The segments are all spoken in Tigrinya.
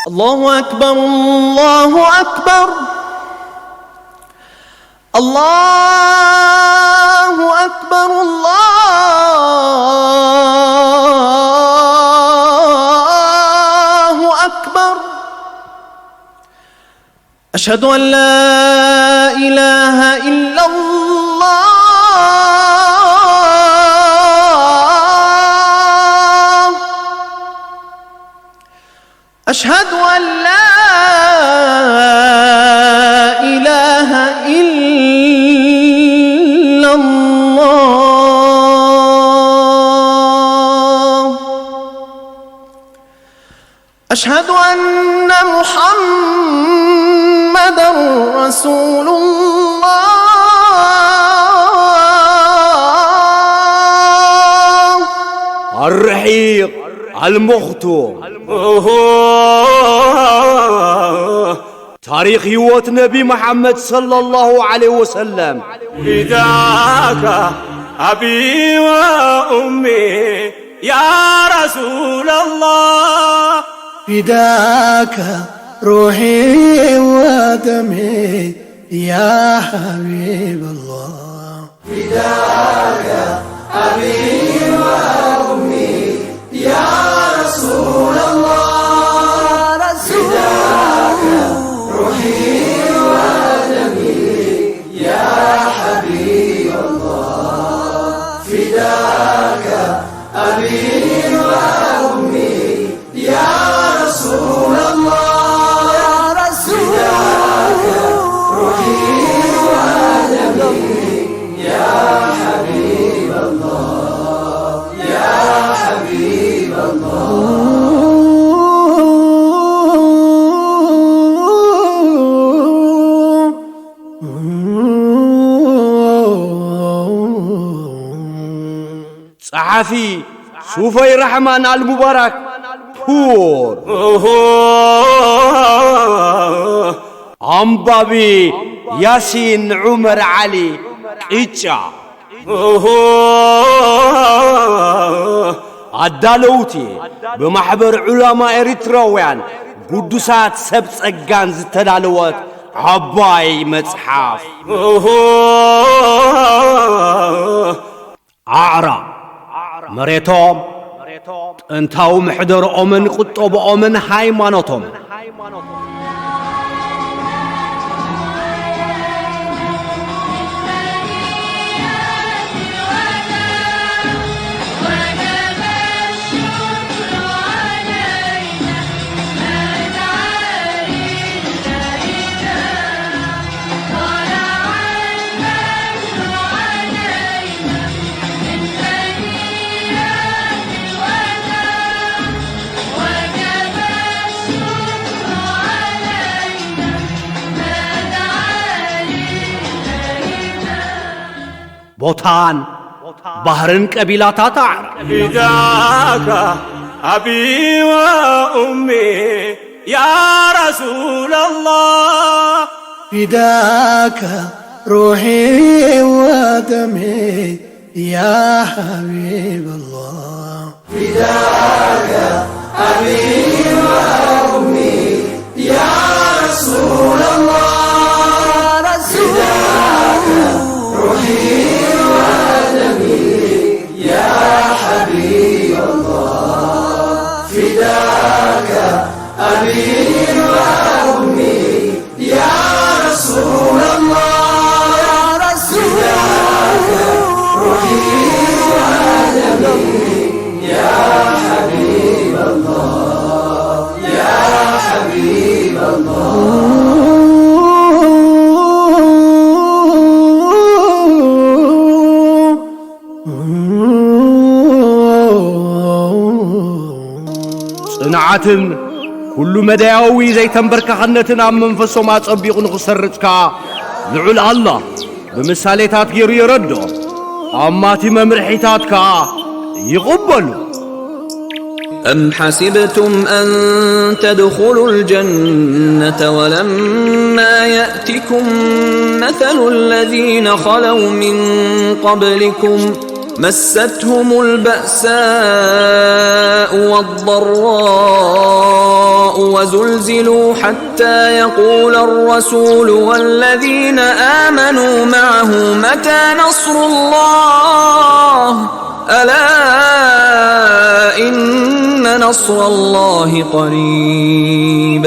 الله أكبر، الله أكبر، الله أكبر، الله أكبر. أشهد أن لا إله إلا الله. أشهد أن لا إله إلا الله. أشهد أن محمدا رسول الله. الرحيق المختوم. ታሪኽ ህይወት ነቢ መሓመድ ሰለላሁ ዐለይሂ ወሰለም። فداك أبي وأمي يا رسول الله. فداك روحي ودمي يا حبيب الله. فداك أبي وأمي يا رسول الله. فداك روحي ودمي يا حبيب الله. فداك أبي وأمي يا رسول الله. يا رسول الله. روحي ودمي يا حبيب الله، يا حبيب الله. ጸሓፊ ሱፈይ ራሕማን ኣልሙባራክ ፑር። ኣንባቢ ያሲን ዑመር ዓሊ ቅጫ። ኣዳለውቲ ብማሕበር ዑላማ ኤሪትራውያን ግዱሳት ሰብ ጸጋን ዝተዳለወት ዓባይ መጽሓፍ። ኣዕራብ፣ መሬቶም፣ ጥንታዊ ምሕደርኦምን ቁጠብኦምን ሃይማኖቶም። ቦታን ባህርን ቀቢላታት ኣዕራብ። فداك أبي وأمي يا رسول الله. فداك روحي ودمي يا حبيب الله. فداك أبي وأمي يا رسول الله. فداك روحي ودمي يا حبيب الله. فداك أبي وأمي يا رسول الله. يا رسول الله. روحي ودمي يا حبيب الله، يا حبيب الله. ጽንዓትን ኩሉ መዳያዊ ዘይተንበርካኽነትን ኣብ መንፈሶም ኣጸቢቑ ንኽሰርጽ ከኣ ልዑል ኣላህ ብምሳሌታት ገይሩ የረድኦም። ኣማቲ መምርሒታት ከኣ ይቕበሉ። أم حسبتم أن تدخلوا الجنة ولما يأتكم مثل الذين خلوا من قبلكم مستهم البأساء والضراء وزلزلوا حتى يقول الرسول والذين آمنوا معه متى نصر الله؟ ألا إن نصر الله قريب.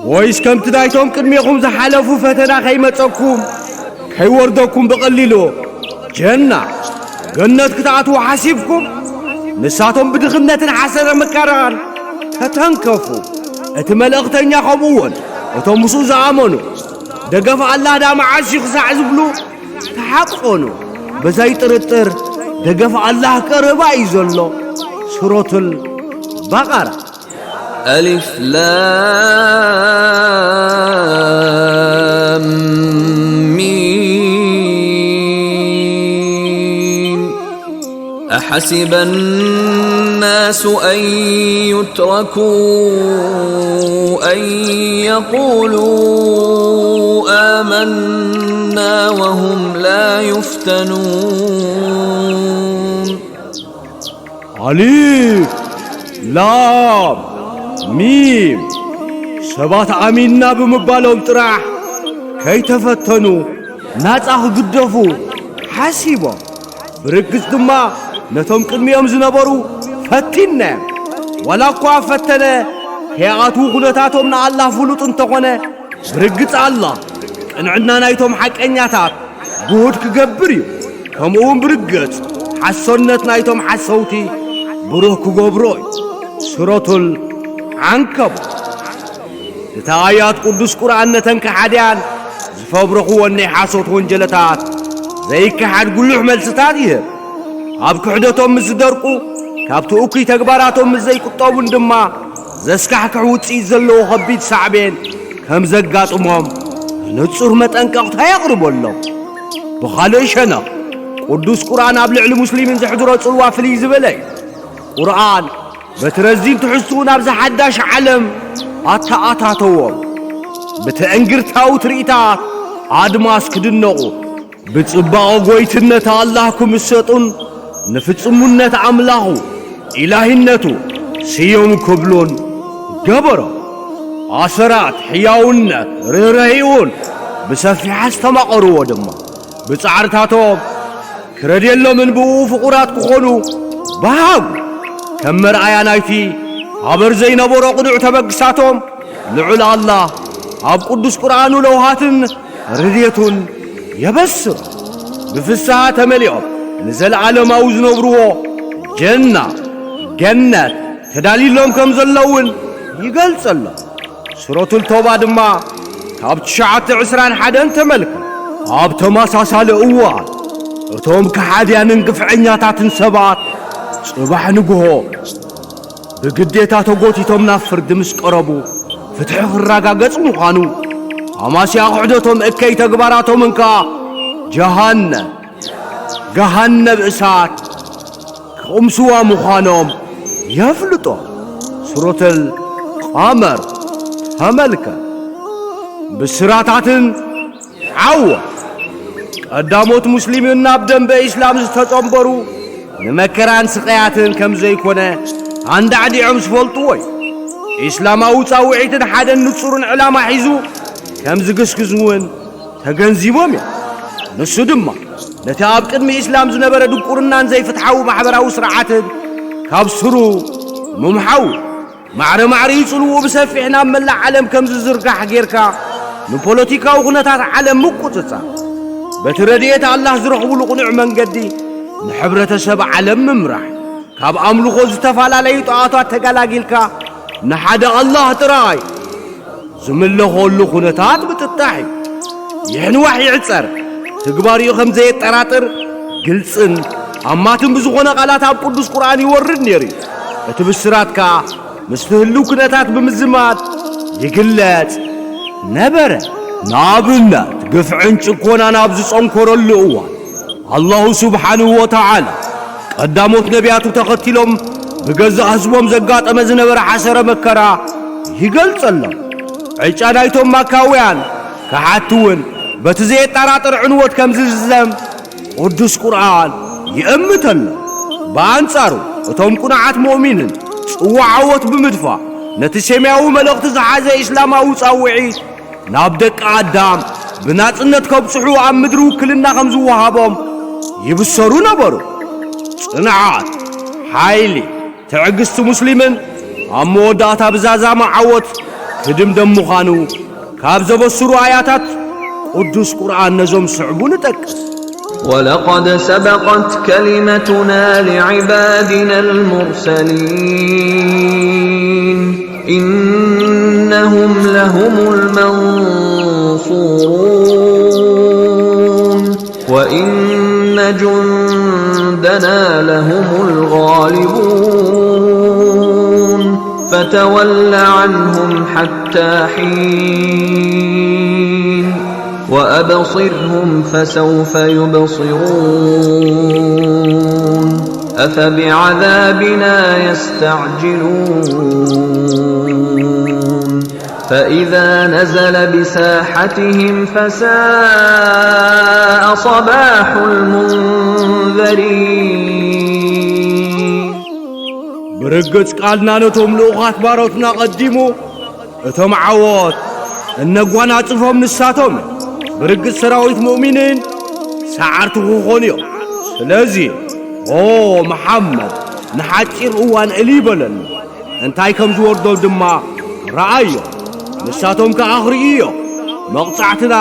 ወይስ ከምቲ ናይቶም ቅድሜኹም ዝሓለፉ ፈተና ከይመጸኩም ከይወርደኩም ብቐሊሉ ጀና ገነት ክትኣትዉ ሓሲብኩም? ንሳቶም ብድኽነትን ሓሰረ መከራን ተተንከፉ። እቲ መልእኽተኛ ከምኡውን እቶም ምስኡ ዝኣመኑ ደገፍ ኣላህ ዳ መዓስ እዩ ክሳዕ ዝብሉ ተሓቆኑ። በዛይ ጥርጥር ደገፍ ኣላህ ቀረባ እዩ ዘሎ። ሱረቱል በቐራ። ألف لام ميم. أحسب الناس أن يتركوا أن يقولوا آمنا وهم لا يفتنون. ኣሊፍ ላም ሚም። ሰባት ኣሚንና ብምባሎም ጥራሕ ከይተፈተኑ ናጻ ክግደፉ ሓሲቦም። ብርግጽ ድማ ነቶም ቅድሚኦም ዝነበሩ ፈቲንናዮም። ዋላ እኳ ፈተነ ከይኣትዉ ኩነታቶም ንኣላህ ፍሉጥ እንተኾነ፣ ብርግጽ ኣላህ ቅንዕና ናይቶም ሓቀኛታት ግሁድ ክገብር እዩ። ከምኡውን ብርግጽ ሓሶነት ናይቶም ሓሰውቲ ብሩህ ክገብሮ እዩ። ሱረቱል ዓንከቡት። እታ ኣያት ቅዱስ ቁርኣን ነተን ከሓድያን ዝፈብረኽወን ናይ ሓሶት ወንጀለታት ዘይከሓድ ጉሉሕ መልስታት ይህብ። ኣብ ክሕደቶም ምስ ዝደርቁ፣ ካብቲ እኩይ ተግባራቶም ምስ ዘይቁጠቡን ድማ ዘስካሕክሕ ውጽኢት ዘለዎ ከቢድ ሳዕቤን ከም ዘጋጥሞም ንጹር መጠንቀቕታ የቕርበሎም። ብኻልእ ሸነኽ፣ ቅዱስ ቁርኣን ኣብ ልዕሊ ሙስሊሚን ዘሕድሮ ጽልዋ ፍልይ ዝበለ እዩ። ቁርኣን በቲ ረዚን ትሕዝትኡ ናብዚ ሓዳሽ ዓለም ኣተኣታተዎም። ብትዕንግርታዊ ትርኢታት ኣድማስ ክድነቑ፣ ብጽባቐ ጎይትነት ኣላህ ክምሰጡን ንፍጽሙነት ኣምላኹ ኢላሂነቱ ስዮም ክብሉን ገበሮ። ኣሰራት ሕያውነት ርህራሄኡን ብሰፊሕ ኣስተማቐርዎ ድማ። ብጻዕርታቶም ክረድየሎምን ብእኡ ፍቑራት ክኾኑ በሃጉ። ከም መርኣያ ናይቲ ኣበር ዘይነበሮ ቅኑዕ ተበግሳቶም ልዑል ኣላህ ኣብ ቅዱስ ቁርኣኑ ለውሃትን ርድየቱን የበስር። ብፍስሃ ተመሊኦም ንዘለዓለማዊ ዝነብርዎ ጀና፣ ገነት፣ ተዳልዩሎም ከም ዘለውን ይገልጸሎም። ሱረቱል ተውባ ድማ ካብ ትሽዓተ ዕስራን ሓደን ተመልከት። ኣብ ተመሳሳሊ እዋን እቶም ከሓድያንን ግፍዐኛታትን ሰባት ጽባሕ ንግሆ ብግዴታ ተጎቲቶም ናብ ፍርዲ ምስ ቀረቡ፣ ፍትሒ ክረጋገጽ ምዃኑ፣ ኣማስያ ክሕደቶም እከይ ተግባራቶምን ከኣ ጀሃነም፣ ገሃነብ እሳት ክቕምስዋ ምዃኖም የፍልጦ። ሱረተል ቐመር ተመልከት። ብስራታትን ዓወት ቀዳሞት ሙስሊምን ናብ ደንበ ኢስላም ዝተጸንበሩ ንመከራን ስቓያትን ከም ዘይኮነ ኣንዳዕዲዖም ዝፈልጥዎ እዩ። ኢስላማዊ ጻውዒትን ሓደን ንጹርን ዕላማ ሒዙ ከም ዝግስግዝ እውን ተገንዚቦም እዮም። ንሱ ድማ ነቲ ኣብ ቅድሚ ኢስላም ዝነበረ ድንቁርናን ዘይፍትሓዊ ማሕበራዊ ስርዓትን ካብ ስሩ ምምሓው። ማዕረ ማዕረ ጽልውኡ ብሰፊሕ ናብ መላእ ዓለም ከም ዝዝርጋሕ ጌርካ ንፖለቲካዊ ኩነታት ዓለም ምቁጽጻር፣ በቲ ረድኤት ኣላህ ዝረኽብሉ ቅኑዕ መንገዲ ንሕብረተሰብ ዓለም ምምራሕ፣ ካብ ኣምልኾ ዝተፈላለዩ ጣዖታት ተገላጊልካ ንሓደ ኣላህ ጥራይ ዝምለኾሉ ኩነታት ምጥጣሕ እዩ። ይሕንዋሕ ይዕጸር፣ ትግባሪኡ ከም ዘየጠራጥር ግልጽን ኣማትን ብዝኾነ ቃላት ኣብ ቅዱስ ቁርኣን ይወርድ ነይሩ እዩ። እቲ ብስራት ከኣ ምስቲ ህልው ኩነታት ብምዝማድ ይግለጽ ነበረ። ንኣብነት፣ ግፍዕን ጭኮናን ኣብ ዝጸንኮረሉ እዋን፣ ኣላሁ ስብሓንሁ ወተዓላ፣ ቀዳሞት ነቢያቱ ተኸቲሎም ብገዛእ ህዝቦም ዘጋጠመ ዝነበረ ሓሰረ መከራ ይገልጸሎም። ዕጫ ናይቶም ማካውያን ከሓድቲ እውን በቲ ዘየጠራጥር ዕንወት ከም ዝዝዘም ቅዱስ ቁርኣን ይእምተሎም። ብኣንጻሩ፣ እቶም ቅኑዓት ሙእሚንን ጽዋዕ ዓወት ብምድፋእ፣ ነቲ ሴማያዊ መልእኽቲ ዝሓዘ ኢስላማዊ ጻውዒት ናብ ደቂ ኣዳም ብናጽነት ከብጽሑ ኣብ ምድሪ ውክልና ከም ዝወሃቦም ይብሰሩ ነበሩ። ጽንዓት፣ ሓይሊ፣ ትዕግስቲ ሙስሊምን ኣብ መወዳእታ ብዛዛሚ ዓወት ክድምደም ምዃኑ ካብ ዘበስሩ ኣያታት ቅዱስ ቁርኣን ነዞም ስዕቡ ንጠቅስ። ولقد سبقت كلمتنا لعبادنا المرسلين إنهم لهم المنصورون وإن جندنا لهم الغالبون فتول عنهم حتى حين وأبصرهم فسوف يبصرون أفبعذابنا يستعجلون فإذا نزل بساحتهم فساء صباح المنذرين ብርግጽ ቃልና ነቶም ልኡኻት ባሮትና ቀዲሙ እቶም ዓወት እነጓናጽፎም ንሳቶም ብርግጽ ሰራዊት ሙእሚኒን ሰዓርቲ ክኾኑ እዮም። ስለዚ ኦ መሓመድ ንሓጺር እዋን እልይ በለሉ። እንታይ ከም ዝወርዶም ድማ ረኣዮ። ንሳቶም ከኣ ክርእዩ እዮም። መቕጻዕትና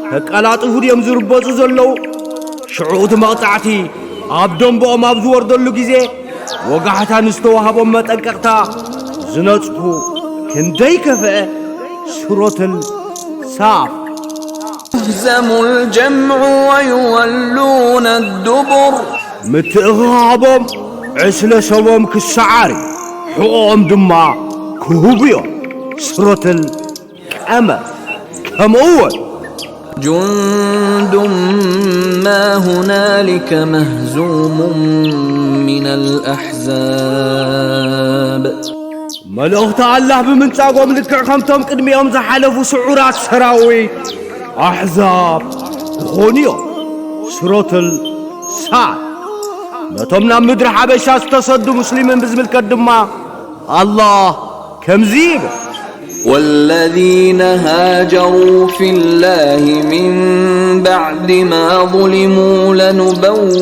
ከቀላጥፉ ድዮም ዝርበጹ ዘለዉ? ሽዑ እቲ መቕጻዕቲ ኣብ ደንበኦም ኣብ ዝወርደሉ ግዜ ወጋሕታ ንዝተዋህቦም መጠንቀቕታ ዝነጽፉ ክንደይ ከፍአ። ሱረቱል ሳፍ يهزم الجمع ويولون الدبر ምትእኽኻቦም ዕስለ ሰቦም ክሰዓር እዩ፣ ሕቖኦም ድማ ክህቡ እዮም። ሱረቱል ቀመር። ከምኡ እውን جند ما هنالك مهزوم من الأحزاب መልእኽቲ ኣላህ ብምንጻጎም ልክዕ ከምቶም ቅድሚኦም ዝሓለፉ ስዑራት ሰራዊት ኣሕዛብ ክኾኑ እዮም። ሱረቱል ሳድ። ነቶም ናብ ምድሪ ሓበሻ ዝተሰዱ ሙስሊምን ብዝምልከት ድማ ኣላህ ከምዚ ይብል። والذين هاجروا في الله من بعد ما ظلموا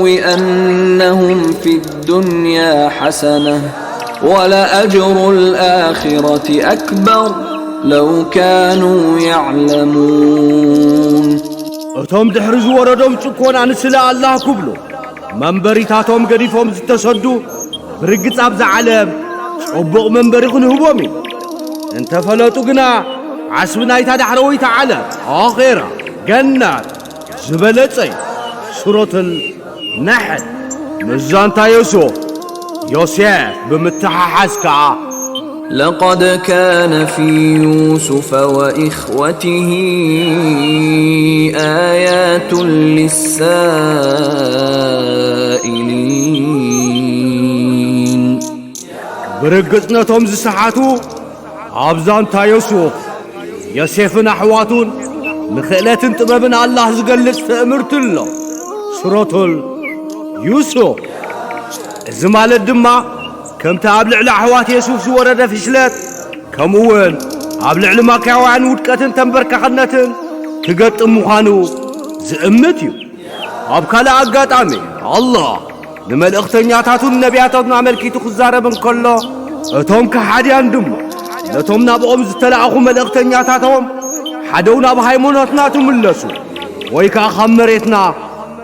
لنبوئنهم في الدنيا حسنة ولأجر الآخرة أكبر لو كانوا يعلمون እቶም ድሕሪ ዝወረዶም ጭኮና ንስለ ኣላህ ክብሉ መንበሪታቶም ገዲፎም ዝተሰዱ ብርግጽ ኣብዛ ዓለም ጽቡቕ መንበሪ ክንህቦም እዩ። እንተፈለጡ ግና ዓስቢ ናይታ ዳሕረወይቲ ዓለም ኣኼራ ገነት ዝበለጸ እዩ። ሱረቱል ነሕል። ምስ ዛንታ ዮሱፍ ዮሴፍ ብምትሓሓዝ ከኣ لقد كان في يوسف وإخوته آيات للسائلين ብርግጽ ነቶም ዝሰሓቱ ኣብ ዛንታ ዮሱፍ ዮሴፍን ኣሕዋቱን ንኽእለትን ጥበብን ኣላህ ዝገልጽ ትእምርቲ ኣሎ። ሱረቱል ዩሱፍ። እዚ ማለት ድማ ከምቲ ኣብ ልዕሊ ኣሕዋት የሱፍ ዝወረደ ፍሽለት ከምኡ እውን ኣብ ልዕሊ ማክያውያን ውድቀትን ተንበርካኽነትን ክገጥም ምዃኑ ዝእምት እዩ። ኣብ ካልእ ኣጋጣሚ ኣላህ ንመልእኽተኛታቱን ነቢያታቱን ኣመልኪቱ ክዛረብ እንከሎ እቶም ከሓድያን ድማ ነቶም ናብኦም ዝተላእኹ መልእኽተኛታቶም ሓደው ናብ ሃይማኖትና ትምለሱ ወይ ከኣ ካብ መሬትና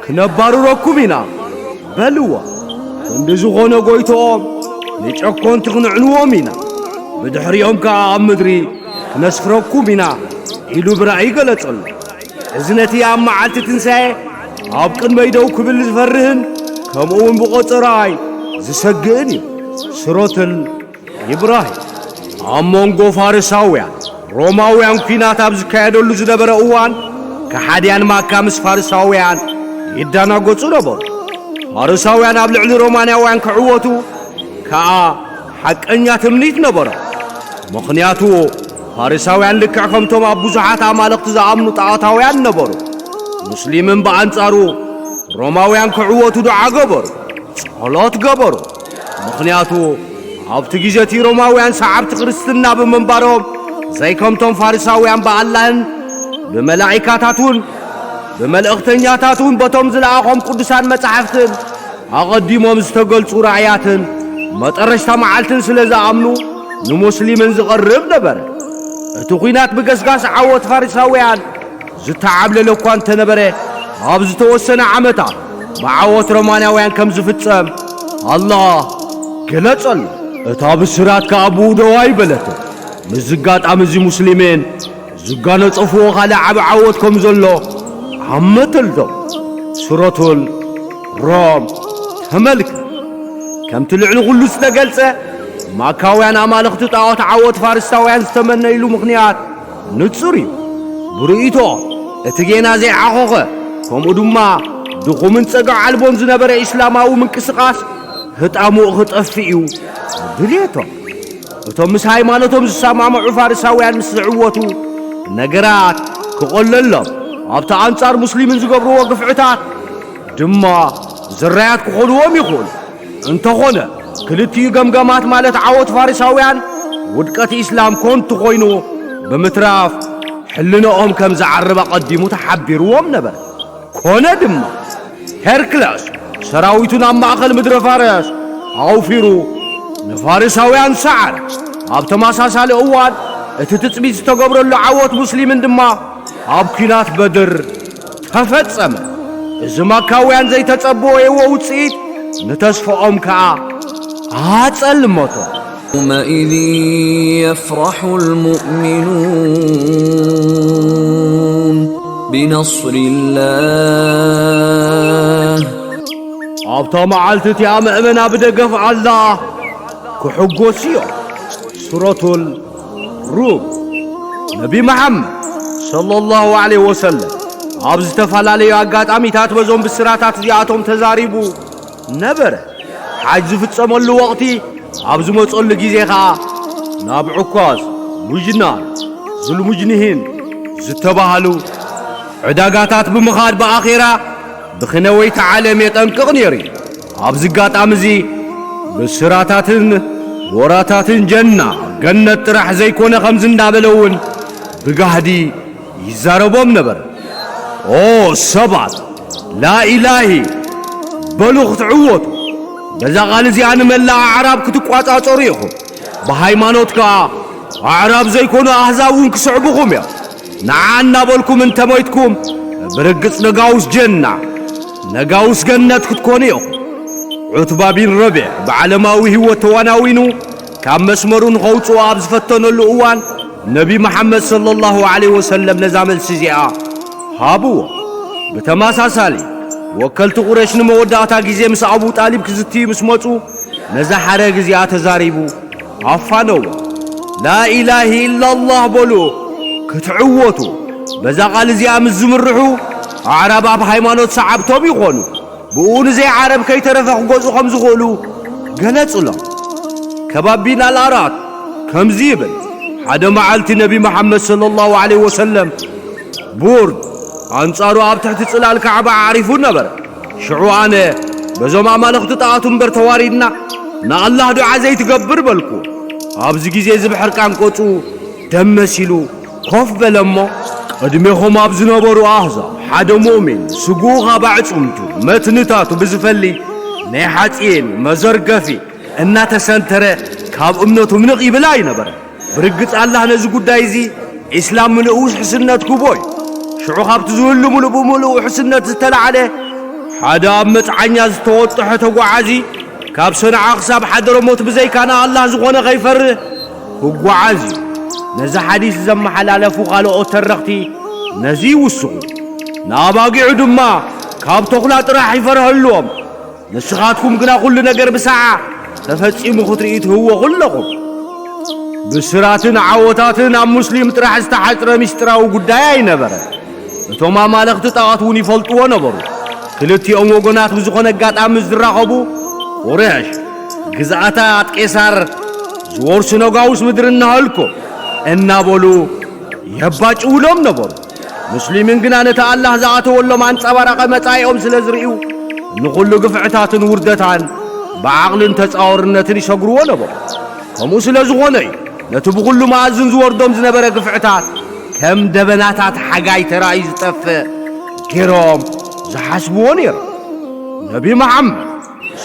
ክነባርረኩም ኢና በልዎ። ክንዲ ዝኾነ ጎይትኦም ንጨኮንቲ ክንዕንዎም ኢና፣ ብድሕሪኦም ከኣ ኣብ ምድሪ ክነስፍረኩም ኢና ኢሉ ብራእይ ገለጸሉ። እዚ ነቲ ኣብ መዓልቲ ትንሳኤ ኣብ ቅድመይ ደው ክብል ዝፈርህን ከምኡ እውን ብቖጸራይ ዝሰግእን እዩ። ሱረቱል ኢብራሂም። ኣብ መንጎ ፋርሳውያን ሮማውያን ኲናት ኣብ ዝካየደሉ ዝነበረ እዋን ከሓድያን ማካ ምስ ፋርሳውያን ይዳናገጹ ነበሩ። ፋርሳውያን ኣብ ልዕሊ ሮማናውያን ክዕወቱ ከኣ ሓቀኛ ትምኒት ነበሮም። ምኽንያቱ ፋርሳውያን ልክዕ ከምቶም ኣብ ብዙሓት ኣማልኽቲ ዝኣምኑ ጣዖታውያን ነበሩ። ሙስሊምን ብኣንጻሩ ሮማውያን ክዕወቱ ዱዓ ገበሩ፣ ጸሎት ገበሩ። ምኽንያቱ ኣብቲ ግዜ እቲ ሮማውያን ሰዓብቲ ክርስትና ብምንባሮም፣ ዘይከምቶም ፋሪሳውያን ብኣላህን ብመላኢካታቱን ብመልእኽተኛታቱን በቶም ዝለኣኾም ቅዱሳን መጻሕፍትን ኣቐዲሞም ዝተገልጹ ራእያትን መጠረሽታ መዓልትን ስለ ዝኣምኑ፣ ንሙስሊምን ዝቐርብ ነበረ። እቲ ኲናት ብገስጋስ ዓወት ፋሪሳውያን ዝተዓብለለ እኳ እንተነበረ፣ ኣብ ዝተወሰነ ዓመታት ብዓወት ሮማናውያን ከም ዝፍጸም ኣላህ ገለጸሉ። እታ ብስራት ከኣ ብኡ ደው ኣይበለትን። ምስዚ ኣጋጣሚ እዚ ሙስሊሜን ዝጋነጸፍዎ ካልእ ዓቢ ዓወት ከም ዘሎ ኣመተልቶም። ሱረቱል ሮም ተመልከት። ከምቲ ልዕሊ ኩሉ ዝተገልጸ፣ ማካውያን ኣማልኽቲ ጣዖት ዓወት ፋርስታውያን ዝተመነይሉ ምኽንያት ንጹር እዩ። ብርእይቶ እቲ ጌና ዘይዓኾኸ፣ ከምኡ ድማ ድኹምን ጸግዒ ኣልቦን ዝነበረ ኢስላማዊ ምንቅስቓስ ህጣሙኡ ክጠፍእ እዩ ድልየቶም። እቶም ምስ ሃይማኖቶም ዝሰማምዑ ፋርሳውያን ምስ ዝዕወቱ፣ ነገራት ክቐለሎም፣ ኣብቲ ኣንጻር ሙስሊምን ዝገብርዎ ግፍዕታት ድማ ዝራያት ክኾንዎም ይኽእሉ። እንተኾነ፣ ክልቲኡ ገምገማት ማለት ዓወት ፋርሳውያን ውድቀት ኢስላም ኮንቱ ኮይኑ ብምትራፍ፣ ሕልንኦም ከም ዝዓርብ ኣቐዲሙ ተሓቢርዎም ነበረ። ኮነ ድማ፣ ሄርክለስ ሰራዊቱ ናብ ማእከል ምድሪ ፋርስ ኣውፊሩ ንፋርሳውያን ሰዓረ። ኣብ ተመሳሳሊ እዋን፣ እቲ ትጽቢት ዝተገብረሉ ዓወት ሙስሊምን ድማ ኣብ ኲናት በድር ተፈጸመ። እዚ ማካውያን ዘይተጸበወዎ ውጽኢት ንተስፋኦም ከኣ ኣጸልመቶ። يومئذ يفرح المؤمنون بنصر الله ኣብታ መዓልቲ እቲኣ ምእመና ብደገፍ ኣላህ ክሕጎስ እዮም። ሱረቱል ሩም። ነቢ መሓመድ ሰለላሁ ዐለይሂ ወሰለም ኣብ ዝተፈላለዩ ኣጋጣሚታት በዞም ብስራታት እዚኣቶም ተዛሪቡ ነበረ። ሓጅ ዝፍጸመሉ ወቕቲ ኣብ ዝመጸሉ ግዜ ኸኣ ናብ ዑካዝ፣ ሙጅናን፣ ዙልሙጅኒሂን ዝተባህሉ ዕዳጋታት ብምኻድ ብኣኼራ ብኽነወይቲ ዓለም የጠንቅቕ ነይሩ እዩ። ኣብዚ ኣጋጣሚ እዚ ብስራታትን ጎራታትን ጀና፣ ገነት ጥራሕ ዘይኮነ ከምዚ እንዳበለ እውን ብጋህዲ ይዛረቦም ነበር። ኦ ሰባት፣ ላኢላሂ በሉ ክትዕወቱ። በዛ ቃል እዚኣ ንመላእ ኣዕራብ ክትቋጻጸሩ ኢኹም። ብሃይማኖት ከኣ ኣዕራብ ዘይኮኑ ኣህዛብ እውን ክስዕቡኹም እዮም። ንዓ እናበልኩም እንተሞይትኩም፣ ብርግጽ ነጋውስ ጀና፣ ነጋውስ ገነት ክትኮኑ ኢኹም። ዑትባ ቢን ረቢዕ ብዓለማዊ ህይወት ተዋናዊኑ ካብ መስመሩ ንኸውጽኦ ኣብ ዝፈተነሉ እዋን፣ ነቢ መሓመድ ሰለላሁ ዐለይሂ ወሰለም ነዛ መልሲ እዚኣ ሃብዎ። ብተመሳሳሊ፣ ወከልቲ ቁረሽ ንመወዳእታ ግዜ ምስ ኣቡ ጣሊብ ክዝትዩ ምስ መጹ፣ ነዛ ሓረግ እዚኣ ተዛሪቡ ኣፋነዎ። ላኢላሂ ኢላላህ በሉ ክትዕወቱ። በዛ ቃል እዚኣ ምስ ዝምርሑ፣ ኣዕራብ ኣብ ሃይማኖት ሰዓብቶም ይኾኑ። ብኡ ንዘይ ዓረብ ከይተረፈ ክገዝኡ ከም ዝኽእሉ ገለጹሎም። ከባብ ቢን ኣልኣራት ከምዚ ይብል፣ ሓደ መዓልቲ ነቢ መሓመድ ሰለላሁ ዐለይሂ ወሰለም ቡርድ ኣንጻሩ ኣብ ትሕቲ ጽላል ካዕባ ኣዕሪፉ ነበረ። ሽዑ ኣነ፣ በዞም ኣማልኽቲ ጣዖት እምበር ተዋሪድና ንኣላህ ዱዓ ዘይትገብር በልኩ። ኣብዚ ግዜ እዚ ብሕርቃን ቆጹ ደም መሲሉ ኮፍ በለ እሞ፣ ቅድሜኹም ኣብ ዝነበሩ ኣህዛብ ሓደ ሙእሚን ስግኡ ካብ ኣዕጽምቱ መትንታቱ ብዝፈሊ ናይ ሓጺን መዘርገፊ እናተሰንተረ ካብ እምነቱ ምንቕ ይብል ኣይነበረን። ብርግጽ ኣላህ ነዚ ጉዳይ እዚ ኢስላም ምሉእ ውሕስነት ክህቦ እዩ። ሽዑ ካብቲ ዝህሉ ምሉእ ብምሉእ ውሕስነት ዝተላዕለ ሓደ ኣብ መጽዓኛ ዝተወጥሐ ተጓዓዚ ካብ ሰንዓ ክሳብ ሓደረሞት ብዘይካ ንኣላህ ዝኾነ ከይፈርህ ክጓዓዝ እዩ። ነዚ ሓዲስ ዘመሓላለፉ ካልኦት ተረኽቲ ነዚ ይውስኹ። ንኣባጊዑ ድማ ካብ ተኹላ ጥራሕ ይፈርሀልዎም። ንስኻትኩም ግና ኩሉ ነገር ብሰዓ ተፈጺሙ ክትርእዩ ትህወኹ ኣለኹም። ብስራትን ዓወታትን ኣብ ሙስሊም ጥራሕ ዝተሓጽረ ምስጢራዊ ጉዳይ ኣይነበረን። እቶም ኣማለኽቲ ጣዖት እውን ይፈልጥዎ ነበሩ። ክልቲኦም ወገናት ብዝኾነ ኣጋጣሚ ዝራኸቡ ቁረሽ፣ ግዝኣታት ቄሳር ዝወርሱ ነጋውስ ምድሪ እናሃልኮ እናበሉ የባጭውሎም ነበሩ። ሙስሊምን ግና ነቲ ኣላህ ዝኣተወሎም ኣንጸባራቒ መጻኢኦም ስለ ዝርእዩ፣ ንኹሉ ግፍዕታትን ውርደታን ብዓቕልን ተጻዋርነትን ይሰግርዎ ነበሩ። ከምኡ ስለ ዝኾነ እዩ፣ ነቲ ብኹሉ መኣዝን ዝወርዶም ዝነበረ ግፍዕታት ከም ደበናታት ሓጋይ ተራእዩ ዝጠፍእ ገይሮም ዝሓስብዎ ነይሮም። ነቢ መሓመድ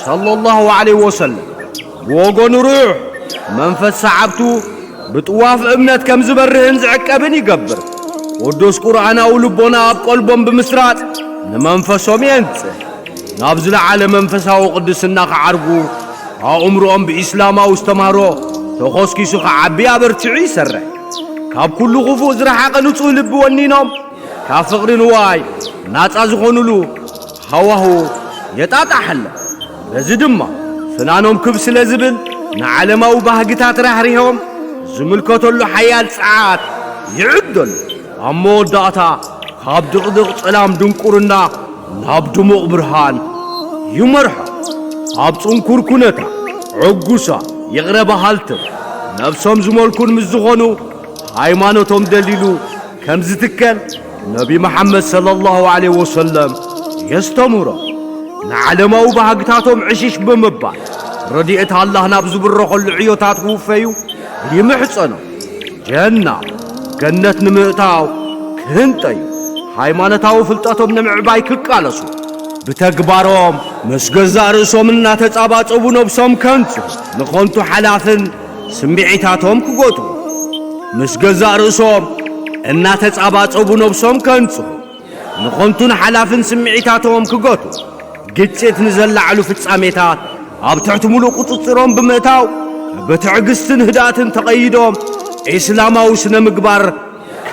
ሰለላሁ ዐለይሂ ወሰለም ብወገኑ ሩሕ መንፈስ ሰዓብቱ ብጥዋፍ እምነት ከም ዝበርህን ዝዕቀብን ይገብር። ቅዱስ ቁርኣናዊ ልቦና ኣብ ቀልቦም ብምስራጽ ንመንፈሶም የንጽህ። ናብ ዝለዓለ መንፈሳዊ ቅድስና ክዓርጉ ኣእምሮኦም ብኢስላማዊ ኣስተምህሮ ተኾስኪሱ ክዓቢ ኣበርቲዑ ይሰርሕ። ካብ ኩሉ ክፉእ ዝረሓቐ ንጹህ ልቢ ወኒኖም ካብ ፍቕሪ ንዋይ ናጻ ዝኾኑሉ ሃዋሁ የጣጣሓሎም። በዚ ድማ ፍናኖም ክብ ስለ ዝብል ንዓለማዊ ባህግታት ራህሪሆም ዝምልከተሉ ሓያል ጸዓት ይዕደሉ። ኣብ መወዳእታ ካብ ድቕድቕ ጸላም ድንቁርና ናብ ድሙቕ ብርሃን ይመርሖ። ኣብ ጽንኩር ኩነታ ዕጉሳ ይቕረ በሃልትን ነብሶም ዝመልኩን ምስ ዝኾኑ ሃይማኖቶም ደሊሉ ከም ዝትከል ነቢ መሓመድ ሰለላሁ ዐለይሂ ወሰለም የስተምህሮ። ንዓለማዊ ባህግታቶም ዕሽሽ ብምባል ረድኤት ኣላህ ናብ ዝብረኸሉ ዕዮታት ክውፈዩ ይምሕጸኖም። ጀና፣ ገነት ንምእታው ክህንጠዩ፣ ሃይማኖታዊ ፍልጠቶም ንምዕባይ ክቃለሱ፣ ብተግባሮም ምስ ገዛእ ርእሶም እናተጻባጸቡ ነብሶም ከንጹ፣ ንኸንቱ ሓላፍን ስምዒታቶም ክጎቱ፣ ምስ ገዛእ ርእሶም እናተጻባጸቡ ነብሶም ከንጹ፣ ንኸንቱን ሓላፍን ስምዒታቶም ክጎቱ፣ ግጭት ንዘላዕሉ ፍጻሜታት ኣብ ትሕቲ ምሉእ ቁጽጽሮም ብምእታው፣ ብትዕግስትን ህድኣትን ተቐይዶም፣ ኢስላማዊ ስነ ምግባር